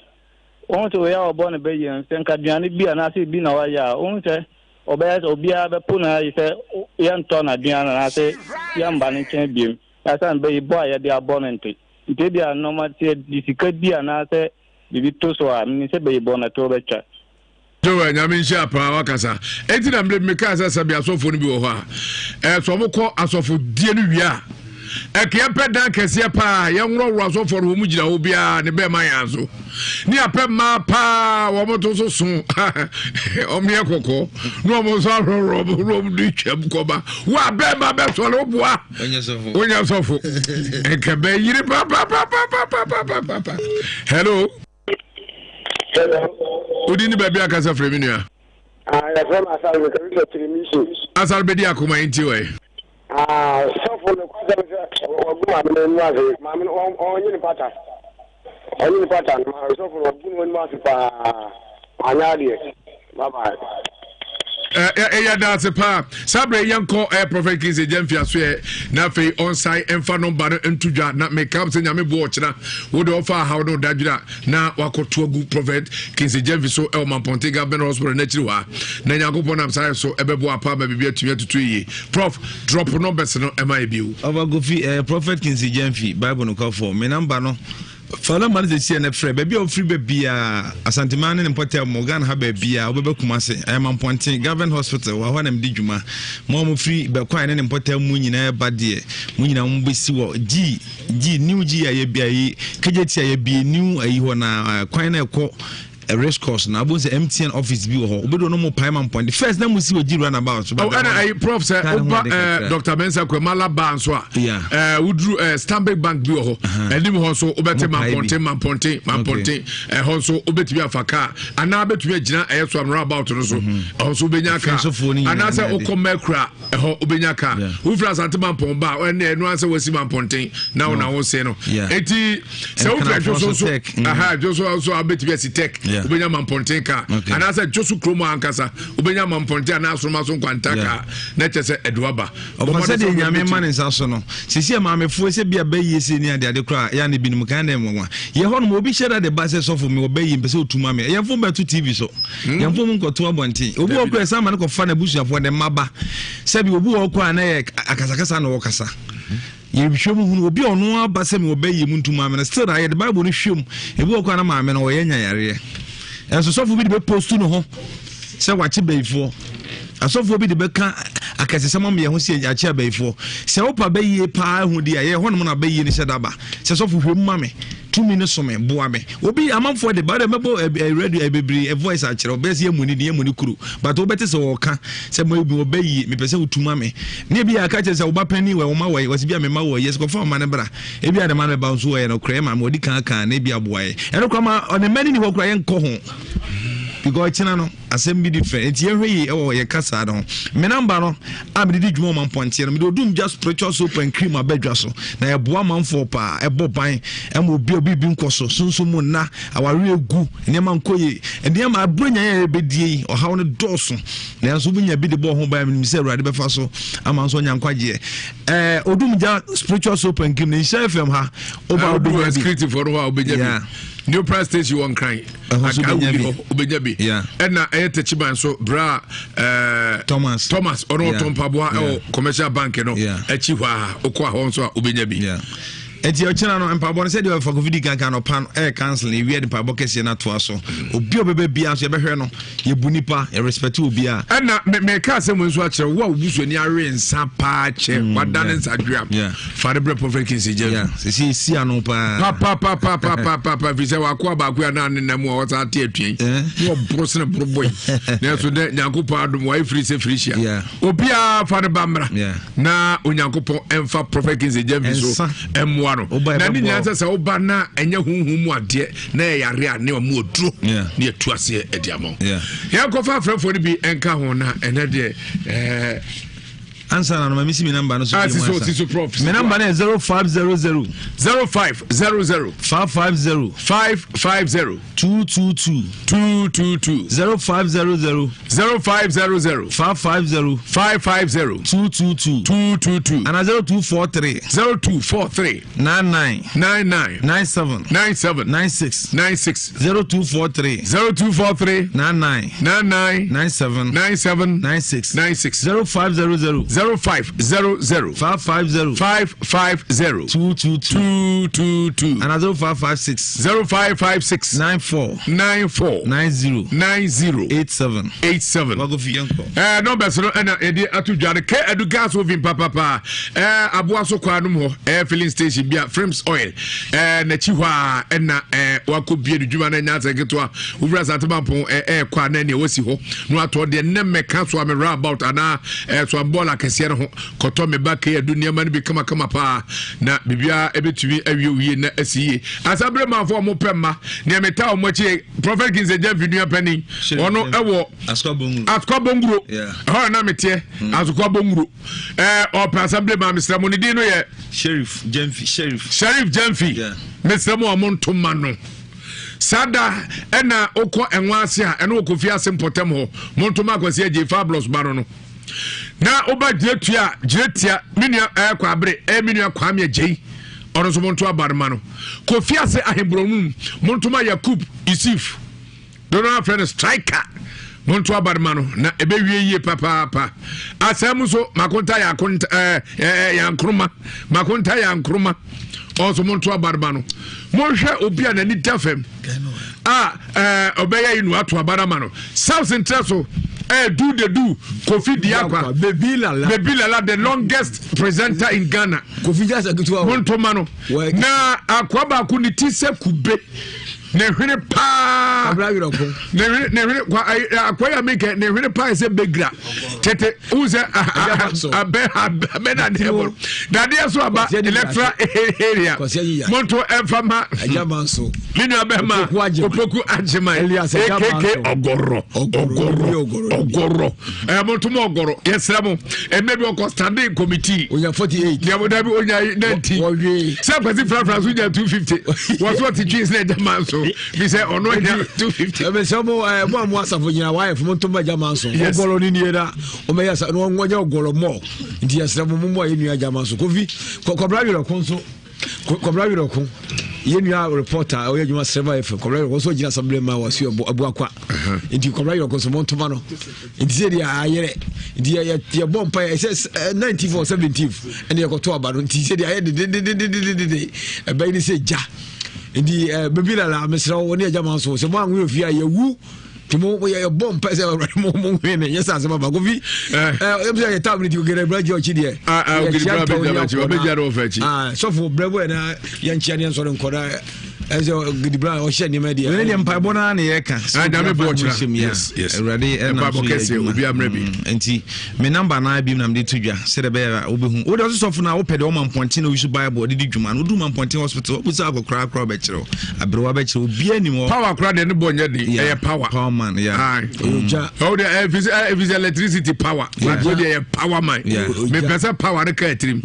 wɔn sɛ wei a ɔbɔ no bɛyɛ no sɛ nka aduane bi anaasɛ bi na wayɛ a wɔn sɛ ɔbɛyɛ sɛ obiara bɛpo no ayi sɛ yɛntɔ n'aduane anaasɛ yɛmba ne nkyɛn biem ɛsan bɛyi bɔ a yɛde abɔ no nti nti ebi a nneɛma sɛ yɛde sika bi anaasɛ biribi to so a menim sɛ bɛyi bɔ no ɛto bɛtwa. Joel nyame nhyira paa wakasa enti na mmerɛ bi mekaa sɛ sɛbi asɔfoɔ no bi wɔ hɔ a ɛsɛ ɔmo kɔ asɔfodie no wie a ɛka yɛpɛ dan kɛseɛ paa yɛnworɔworɔ asɔfoɔ no wɔn gyina hɔ biara ne bɛɛma yɛn so. Ne apɛ mmaa paa wɔn to so so wɔn yɛ kɔkɔɔ na wɔn nso ahorohoro wɔn na wɔn de twam kɔba wo a bɛrima bɛsɔre wo boa wonyɛ sɔfo nka bɛyiri papapapapapapapa hello. Wodi ne baabi akasa firi mi nua. Ah, yɛfrɛ no asare mekari sɛ kyerɛ mission. Asare bɛdi akoma yi nti wɔ Ah, sɔfo no kwasɛm sɛ wagu maame no anim ase. Maame no ɔnye ne pata. Ɔnye ne pata no ma sɔfo no wagu no anim ase paa. Anyɛ adeɛ. Bye bye. Ɛyɛ da ase paa. Saa berɛ yɛnkɔ ɛyɛ Prophet Kings agya mfiasoɛ na afei ɔnsan ɛmfa nɔmba no nto dwa na meka sɛ nyame boɔ ɔkyena wode ɔfa ahaw no dadwene a na wakɔto agu Prophet Kings Gyamfi so ɛwɔ Mampɔnten Government Hospital n'akyiri hɔ a na Nyankopɔn nam saa yɛ so ɛbɛboa apa ama biribi atumi atutu yie. Prof drop numbers no ɛma yɛ bio. Ɔba Kofi eh, Prophet Kingsley Gyamfi, Bible nokwafo. Me number no, fa number no sɛsi ɛnɛ frɛ. Baabi a wofiri ba biara, Asanteman ne ne mpɔtam mu, Ghana ha baabiara, wobɛba Kumase, ɛyɛ Mampɔnten, Government Hospital, wɔ hɔ na medi dwuma. Mo a mofiri Bɛkwae ne ne mpɔtam mu nyinaa ba deɛ, mo nyinaa mobɛsi wɔ G, G, New G a yɛbi ayi, KJT a yɛbie new ayi hɔ na eh, kwan na ɛkɔ eh, race course na abom sɛ MTN office bi wɔ hɔ wobɛdu no mo pae ma mpɔnte first na mo si wɔ G runabout so oh, ɛna ayi prof sɛ woba eh, Dr. Mensa kɔ mala bar nso a eh, woduru eh, Stanbic Bank bi wɔ hɔ anim hɔ nso wobɛte mampɔnten mampɔnten mampɔnten ɛhɔ nso wobɛtumi afa kaa anaa wobɛtumi agyina ɛyɛ so am runabout no so mhm. ɛhɔ nso wobɛnya kaa anaasɛ wokɔ Mercury ɛhɔ wobɛnya kaa wofiri asante mampɔn ba ɛne ɛno ansɛ wasi mampɔnten na wo na wo se no enti sɛ wofiri adwo so nso mm. aha adwo so nso a wobɛtumi asi tɛk wobɛnya mampɔnten kaa anaasɛ dwo so kurom ankasa wobɛnya mampɔnten anaa asoroma so nkwanta kaa na kyɛ sɛ ɛde waba ɔfa sɛdeɛ nyame ma ne nsa so no sɛsi a maamefoɔ sɛ bi a bɛyie sɛ ni adeade koraa yɛ ne binom kan dɛ nwanwa yɛ hɔ nom obi hyɛ da de ba sɛ sɔfo me wɔbɛyie mpɛ sɛ ɔtuma me yɛmfo bɛto tv so Hmm? Yɛn fom nkɔto abɔnten. Obi wɔ kora san ma no kɔfa n'abusuafoɔ ne mma ba. Sɛbi obi wɔ kora na yɛ akasakasa na ɔkasa. Yɛhwɛ mu hunu obi a ɔno aba sɛ mewɔ bɛyɛ mu ntu maame no still na yɛde Bible no hwɛ mu. Ebi wɔ kora na maame no ɔyɛ nya yareɛ. Ɛnso sɔfo bi de bɛpostu ne ho sɛ wakye bayifoɔ. Asɔfoɔ bi de bɛka akɛsesɛm ama yɛn ho sɛ yɛakye abayifoɔ. Sɛ wopa bɛyie paa hu deɛ yɛ hɔnom na bɛyie no hyɛ daba. Sɛ sɔfo hwɛ mu ma me. Tumi no so me, boa me. Obi amanfoɔ de ba de mɛbɔ ɛ radio ɛ bebree ɛ voice akyerɛ ɔbɛyɛ sɛ yɛmu ne din yɛmu ne kuro but wobɛte sɛ wɔka sɛ mo ebi ɔbɛ yie mepɛ sɛ wotu ma me ne ebi yɛ aka kyerɛ sɛ woba panyin wɔ wɔma wɔ wɔsi bi a mema wɔ yɛ sɛ kɔfa ɔma ne bra ebi a ne ma no bɛba nso wɔyɛ no korɛ ma ma ɔdi kan kan na ebi aboa yɛ ɛno kora ma ɔne mma ne ni hɔ kora yɛnkɔ ho because ɔkyena no Asɛm bi different nti yɛnhwɛ yie ɛwɔ yɛn kasaa no ho. Me namba no a mede di dwuma wɔ mampɔnteɛ no mede odum gya spiritual soap and cream aba dwa so na ɛboa amanfoɔ paa ɛbɔ ban ɛma obi a obi bi nkɔ so sunsun mu nna awareɛ gu nneɛma nkɔ yie nneɛma aburo nya yɛ bɛdie yi ɔhaw no dɔɔso nanso wobɛnya bi de bɔ ho ban menim sɛ awurade bɛfa so ama nso anya nkwagyeɛ ɛɛ odum gya spiritual soap and cream ne nhyɛ fm ha woba wobɛnya bi new price station wɔ nkran ɛhɔ nso wobɛnya bi wobɛnya bi ɛna ɛyɛ tɛkyiban so berɛ a eh, thomas thomas ɔno ɔtɔ mpaboa ɛwɔ commercial bank no akyi hɔ a wokɔ hɔ nso a wobɛnya bi nti ɔkyena no mpaboa no sɛdeɛ ɔfa kofi di kankan no ɔpa no ɛyɛ council na ewia de mpaebɔ kɛseɛ no atoa so obi a ɔbɛba biara nso yɛbɛhwɛ no yɛbu nipa yɛ respect obiara. Ɛna meka asɛm nso akyerɛ wo a wo busuani awe nsa paa kyɛ mm, wada ne nsa dwea fa ne brɛ Prophet Kingsley Gyamfi. Sisi esi ano paa. Papapapapapapa fi sɛ wakoa baako a na ne nam a wɔsan ate atua yi eh? na ɔboro sene boro bɔ yi nanso dɛ Nyankopɔn adom wayɛ firi sɛ firi hyia obiara fa ne ba mmra na Onyankopɔn ɛmfa Prophet Kingsley Gyamfi so ɛmmoa no na ne nyinaa sɛ sɛ woba na ɛnyɛ honhom mu adeɛ na yɛ yare a ne ɔmo oduro ne yɛtu aseɛ adi ama wo yɛnkɔfa afrɛfoɔ no bi ɛnka ho na ɛnɛ deɛ ɛɛ ansa na no ma mesi mi namba no so ah, bi mu ansa siso prof mi namba no yɛ 0500 0500 550 550 222 222 0500 0500 550 550 222 222 ana 0243 0243 99 99 97 97 96 96 0243 0243 99 99 97 97 96 96 0500. 0500. 550. 550. 222. 222. Ana 0556. 0556. 94. 94. 90. 90. 87. 87. Wakofi yɛnkɔ. Ɛɛ numbers no ɛna yɛde ato dwa no kɛ ɛdu gas oven papapa ɛɛ aboa so kwan nom hɔ ɛɛ filling station bi a frames oil ɛɛ n'akyi hɔ a ɛna ɛɛ wakɔ bie no dwuma no ɛnya asɛ ketewa wowura asante mampɔn ɛɛ ɛɛkɔ a na ɛnea wasi hɔ na watɔ deɛ nnɛ mmɛka so a me roundabout anaa ɛɛ so bɔɔl akɛseɛ no ho kɔtɔ me ba kɛ ɛdu nneɛma no bi kamakama paa na biribiara ɛbɛtumi awie wie na asi yie asabere manfoɔ ɔmo pɛ mma nea meta ɔmo akyi Prophet Kingsey Gyamfi nua panin ɔno ɛwɔ Asukwa Bonguro ɛhɔ na meteɛ hmm. Asukwa Bonguro ɛɛ ɔpɛ asɛmble maa mesrɛ mo ne din no yɛ Sheriff Gyamfi Sheriff Sheriff Gyamfi mesrɛ mo a mo ntoma no saa da ɛna wokɔ ɛnwa ase a ɛne wokɔ fi ase mpɔtam hɔ mo ntoma akwasi agye fabulous ba no no na woba gyinatua gyinatia me nua ɛɛ kwabere ɛɛ me nua kwame agyei ɔno nso monto aba no ma no kofi ase ahemborɔno mu montoma yakub yusuf dono afrɛ no striker monto aba no ma no na ɛbɛwie yie papaapa asɛm nso makonta yɛ akonta ɛɛ ɛɛ yankroma makonta yankroma ɔnso monto aba no ma no monhwɛ obi a n'ani da fam a ɛɛ ɔbɛyɛ yi no ato aba no ama no south ntrɛ so ɛɛ do the do kofi diakwa baby lala baby lala the longest presenter in ghana kofi jasa ketewa montoma no na akoa baako ne ti sɛ kube ne hwene paa ne hwene ne hwene kwa akoa yɛ mekɛ ne hwene paa sɛ begra tete wohu sɛ abɛ abɛ na adeɛ bɔ dadeɛ so aba electoral area monto ɛmfa ma me nua bɛma opoku agyeman akk ɔgɔrɔ ɔgɔrɔ ɔgɔrɔ ɛɛ monto mo ɔgɔrɔ yɛsrɛ mo ɛmɛ bi ɔkɔ standing committee onya 48 yàwó dabi onya 90 sɛ kwasi frafra so nya 250 wɔn so ɔte twi sɛ ɛgya man so bi sɛ ɔno anya 250. ɛmɛ sɛ mo ɛɛ mo a mo asafo nyina wayɛ fo mo nto mo agya man so ɔgɔrɔ ni nie na ɔmɛ yɛ sa na wɔn nyɛ ɔgɔrɔ mɔ nti yɛsrɛ mo mo mo a yɛ nua agya man so kofi kɔbra werɛ ko nso kɔbra werɛ ko yɛ nua reporter ɔyɛ adwuma srɛba fm kɔbra werɛ ko nso gyina assemble ma wɔ so abuakwa nti kɔbra werɛ ko nso mo ntoma no nti sɛ deɛ ayerɛ nti yɛbɔ mpa yɛ sɛ 19 or 17 ɛne yɛkɔto aba no nti sɛ deɛ ayɛ dedededededede ɛbɛyi ne sɛ gya nti bɛbi lala mesrɛ wo ne agya ma nso sɛ mo anwo fie a yɛwu nti mo yɛ bɔ mpa sɛ awurade mo mo hwɛ ne nyɛ sɛ asɛm aba kofi ɛɛ ɛbi sɛ yɛ taam ne ti ogere bra gye ɔkyi deɛ yɛ kyia ntɔw ne akɔ na sɔfo brɛ bɔ yɛ na yɛn kyia ne yɛn sɔre nkɔ na ɛsɛ gidibra ɔhyɛ nneɛma deɛ. wɛrɛ deɛ mpaebɔ naa na yɛ ka. Ah, nyame bɔ ɔkyerɛ yes yes awurade ɛna so yɛ adwuma obi amrɛ bi. Mm, nti me namba naa bi na mede to dwa sɛdeɛ ɛbɛyɛ a wobɛhu wode ɔso sɔfo no a wopɛ deɛ ɔma mpɔnten na ɔyi bible ɔde di dwuma no woduru ma mpɔnten hospital wobu sɛ akɔkoraa koraa wobɛkyerɛ wo aberewa bɛkyerɛ obiaa nim hɔ power koraa deɛ ne bɔ nyɛ den ɛyɛ power power man yeah ɔwo deɛ ɛfi sɛ electricity power wo deɛ ɛyɛ power man mepɛ sɛ power no kaa tirim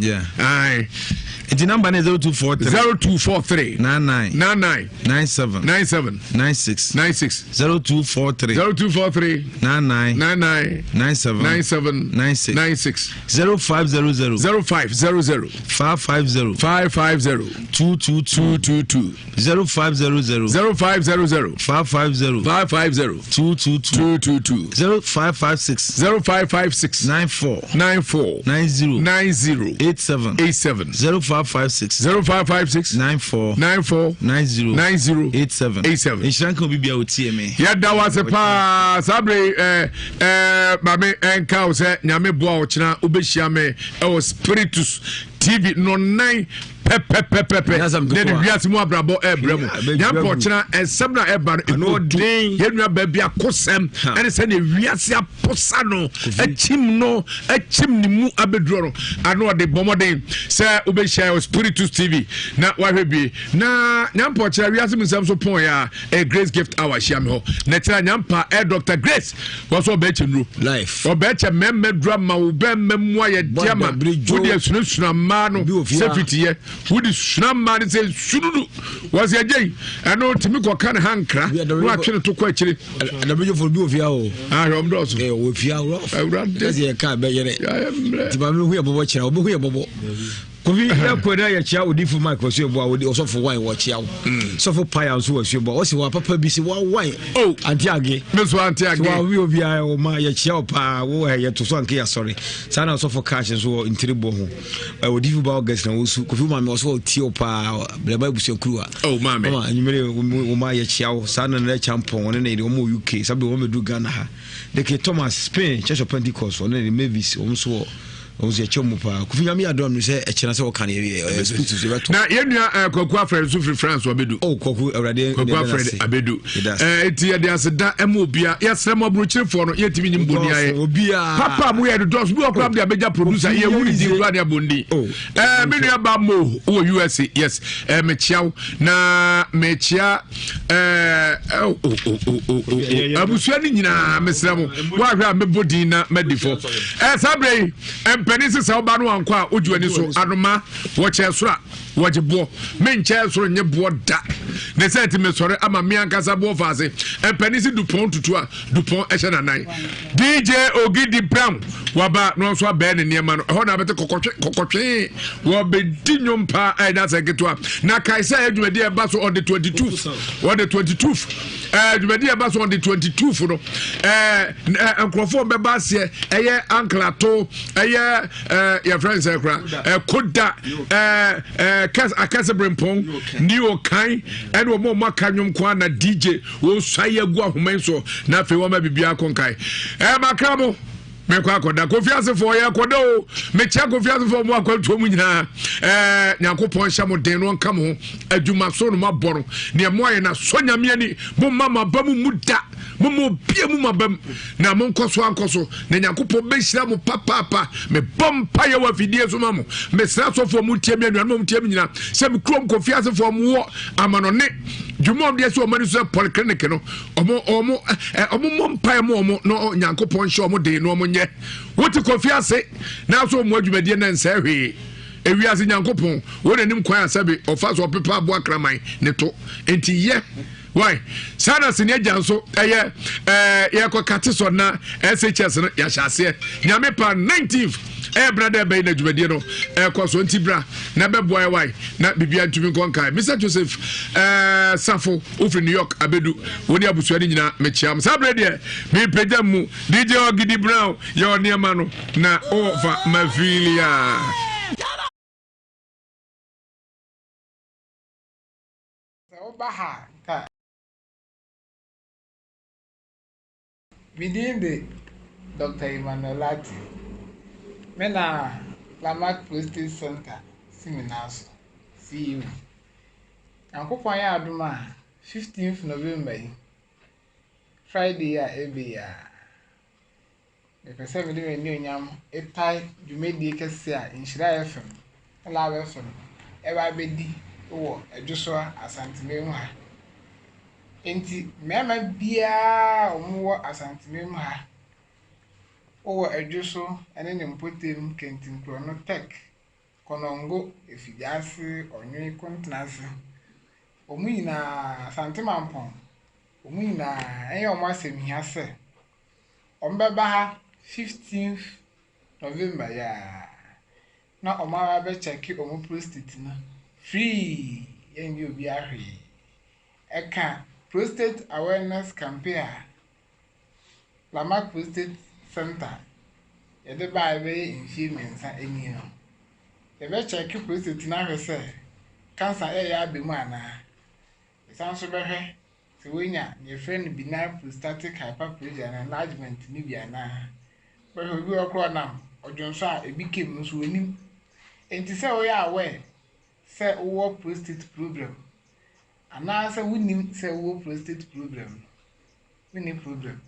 nti namba no 0243 0243 99 99 97 97 96 96 0243 0243 99 99 97 97 96 96 0500 0500 550 550 222 222 0500 0500 550 550 222 222 0556 0556 94 94 90 90 87 87 0556 0556 94 94 90 90 87 87 nhyira nka obi bia otie me yɛda wo ase paa saa bere ɛɛ ɛɛ maame ɛnka wo sɛ nyame boa wo kyena wobɛhyia me ɛwɔ spiritus tv nɔnan pɛpɛpɛpɛpɛ na de wiase mu abrabɔ ɛbrɛ mu nyampɔ ɔkyena ɛnsɛm na ɛba no ɛkɔdu yɛn nua baabi akosɛm ɛne sɛ ne wiase aposa no akyim no akyim ne mu abɛduro no ano ɔde bɔmmɔden sɛ wobɛhyia wɔ spiritus tv na wahwɛ bie na nyampɔ ɔkyena wiase mu nsɛm so pɔn yɛ a ɛyɛ grace gift hour hyia me hɔ na kyerɛ nyampa ɛ dr grace wɔn so ɔbɛkyɛ nnuro ɔbɛkyɛ mmarima duro ama wo bɛrima mu ayɛ di ama wode asunasuna mmaa no sɛ fitiyɛ wode suna mmaa no sɛ sununu wɔsɛ agye yi ɛno tumi kɔka ne hankra na watwe ne to kɔ akyire adabɛdwofo bi wɔ fie o ahwɛ ɔm dɔɔso wɔ fie aworɔ awurade ɛsɛ yɛ ka bɛyɛrɛ nti maame hu yɛ bɔbɔ kyerɛ ɔbɛhu yɛ bɔbɔ. Kofi yɛkɔ na yɛkyia odifo Mike Ɔsuaboa odi ɔsɔfo wan wɔkyia wo mm. sɔfo paya nso wɔ asuaboa ɔsi wɔ papa bi si wɔ wan oh. ante age me so ante age wa wi obiara wɔ ma yɛkyia wo paa wo ɛ yɛto so anke yɛasɔre saa na ɔsɔfo cash nso wɔ ntiri bɔ ho ɛ odifo ba August na wɔsu Kofi maame ɔsɔ ɔtie wo paa brɛma abusuakuru a oh maame mama anwumere wo ma yɛkyia wo saa na na kyampɔn wɔne na yɛde wɔn wɔ UK sabi wɔn bɛduru Ghana ha Deke Thomas Spain Church of Pentecost ɔne ne Mavis wɔn nso wɔ ɔmo sɛ ɛkyɛ mu paa kofi nyame yɛ adom no sɛ ɛkyena sɛ wɔka no yɛ school so yɛbɛtɔ na yɛn nua eh, kwaku afrɛ nso firi France wabedu oh kwaku awurade kwaku afrɛ abedu eh, eti yɛde aseda ɛma obia yɛsrɛ mo aburokyerefoɔ no yɛntumi nyim boni ayɛ obia papa mo yɛ dodɔso bi wɔ koraa de abɛgya producer yɛ wuli di kura de abondi oh. eh, me nua ba mo wɔ USA yes eh, mekyia wo na mekyia eh, oh, oh, oh, oh, oh, oh. abusua no nyinaa mesrɛ mo woahwɛ a mɛbɔ din na madi fɔ eh, saa berɛ yi mpanin sɛ sɛ woba no wankɔ a wogye w'ani so anoma wɔkyɛ soro a wɔgye boɔ menkyɛ soro nye boɔ da ne sɛ nti mesɔre ama me ankasa boɔ fa ase mpanin sɛ dupɔn tutu a dupɔn ɛhyɛ nanan dj ogidi brown waba na ɔnso abɛɛ ne nneɛma no ɛhɔ na abɛte kɔkɔtwe kɔkɔtwe wɔbɛdi nnwom paa a ɛnyɛ asɛ ketewa na kae sɛ adwumadi a ɛba so on the 22 on the 22 ɛɛ dwumadi a ɛba so on the 22 no ɛɛ nkurɔfoɔ bɛba aseɛ ɛyɛ anklato ɛyɛ ɛɛ yɛfrɛ nsɛ kora ɛkoda ɛɛ ɛɛ kɛse akɛse brempɔn ne okan ɛne wɔn a wɔn aka nnwom kwan na dj wɔsua yɛ agu ahoma yi so na afei wɔma biribiara kɔ nkae ɛɛ makra mo mekɔ akɔda kofi asefoɔ yɛ kɔda o mekyia kofi asefoɔ mo akwantuo mu nyinaa ɛɛ nyankopɔn nhyɛ mo den no ɔnka mo ho adwuma so no moabɔ no neɛ moayɛ no asɔ nyame ani momma mo aba mu mu da momma obia mu mo aba mu na monkɔ so ankɔ so na nyankopɔn bɛhyira mo papaapa mebɔ mpayɛ wɔ afidie so ma mo mesrɛ asɔfoɔ mo tie me anuanom mo tie me nyinaa sɛ me kurom kofi asefoɔ mowɔ amanɔne dwuma ɔmo deɛ sɛ ɔmo ani so sɛ polyclinic no ɔmo ɔmo ɛ ɔmo mmɔ mpae mu ɔmo na nyankopɔn nhyɛ ɔmo den na ɔmo nyɛ wote kofi ase na so ɔmo adwumadie na nsɛɛ hwee ewiase nyankopɔn wɔn anim kwan asɛbe ɔfa so ɔpepa aboa kraman ne to nti yɛ why saa na sini agya nso ɛyɛ ɛɛ yɛkɔ kate sɔ na shs no yɛahyɛ aseɛ nyame pa 19th ɛyɛ bra dɛ ɛbɛyi na dwumadie no ɛkɔ so nti bra na ɛbɛboa yɛ wae na biribia ntumi nkɔ nkae Mr Joseph ɛɛ Safo wofiri New York abɛdu wo ne abusua no nyinaa mekyia m saa berɛ deɛ mepagya mu DJ Ogidi Brown yɛ ɔnneɛma no na ɔfa mafilia. Sɛ woba ha a, nka. Me din de Dɔkta Emmanuel Lartey. Me na Lamarck Prostate Centre si me nan so, CEO. Nyankopɔn ayɛ adom a, 15th November yi, Friday yi a ɛreba yi ara, Mepɛ sɛ mede m'anuonyam tae dwumadie kɛseɛ a Nhyira FM ne Love FM ɛreba abɛdi wɔ Adwosoa Asanteman mu ha. Enti mmarima biara a wɔwɔ Asanteman mu ha, wowɔ Adwoso ne ne mpɔtam, Kantinkorɔno, Tech, Konongo, Afigyaase, Ɔnwe, Kontenase, wɔn nyinaa, Asante Mampɔn, wɔn nyinaa ɛyɛ wɔn asɛmhia sɛ Wɔbɛba ha fifteenth November yi ara na wɔaba abɛkyɛke wɔn prostate no free, yɛnyɛ obiara hwee. Ɛka prostate awareness campaign a Lamarck Prostate Centre yɛde baeɛ bɛyɛ mfeɛ mmiɛnsa nie no. Yɛbɛkyɛke prostate no ahwɛ sɛ cancer reyɛ aba mu anaa. Yɛsan nso bɛhwɛ sɛ woanya nea yɛfrɛ no benign prostatic hyperplasia anaa enlargement no bi anaa. Bɛhwɛ obi wɔ koraa ɔnam ɔdwonsɔ a ebi ka mu nso onim. Enti sɛ woyɛ aware sɛ wowɔ prostate problem anaasɛ wonnim sɛ wowɔ prostate problem no, wonni problem.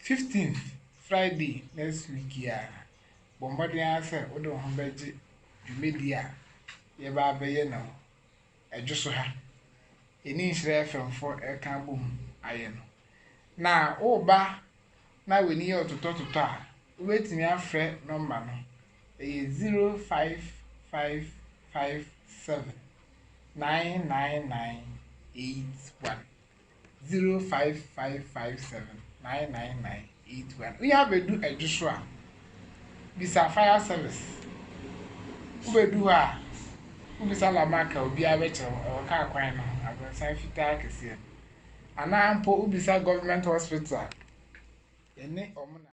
15th Friday next week yi ara, bɔ mmɔden ara sɛ wode wo ho bɛgye dwumadi a yɛreba abɛyɛ no ɛdwo so ha, yɛne Nhyira FM foɔ reka abom ayɛ no. Na woreba na w'ani yɛ ɔtotɔtotɔ a, wobɛtumi afrɛ nɔmba no, ɛyɛ 05557 99981. 05557 99981. Wonya abɛdu ɛdwo so a, bisa fire service. Wobɛdu hɔ a, Wobisa Lamarck a obiara bɛkyerɛ wo, ɛwɔ kaa kwan no ho, abrɔsan fitaa kɛseɛ no. Anaa mpo wobisa Government Hospital a, yɛne wɔn na.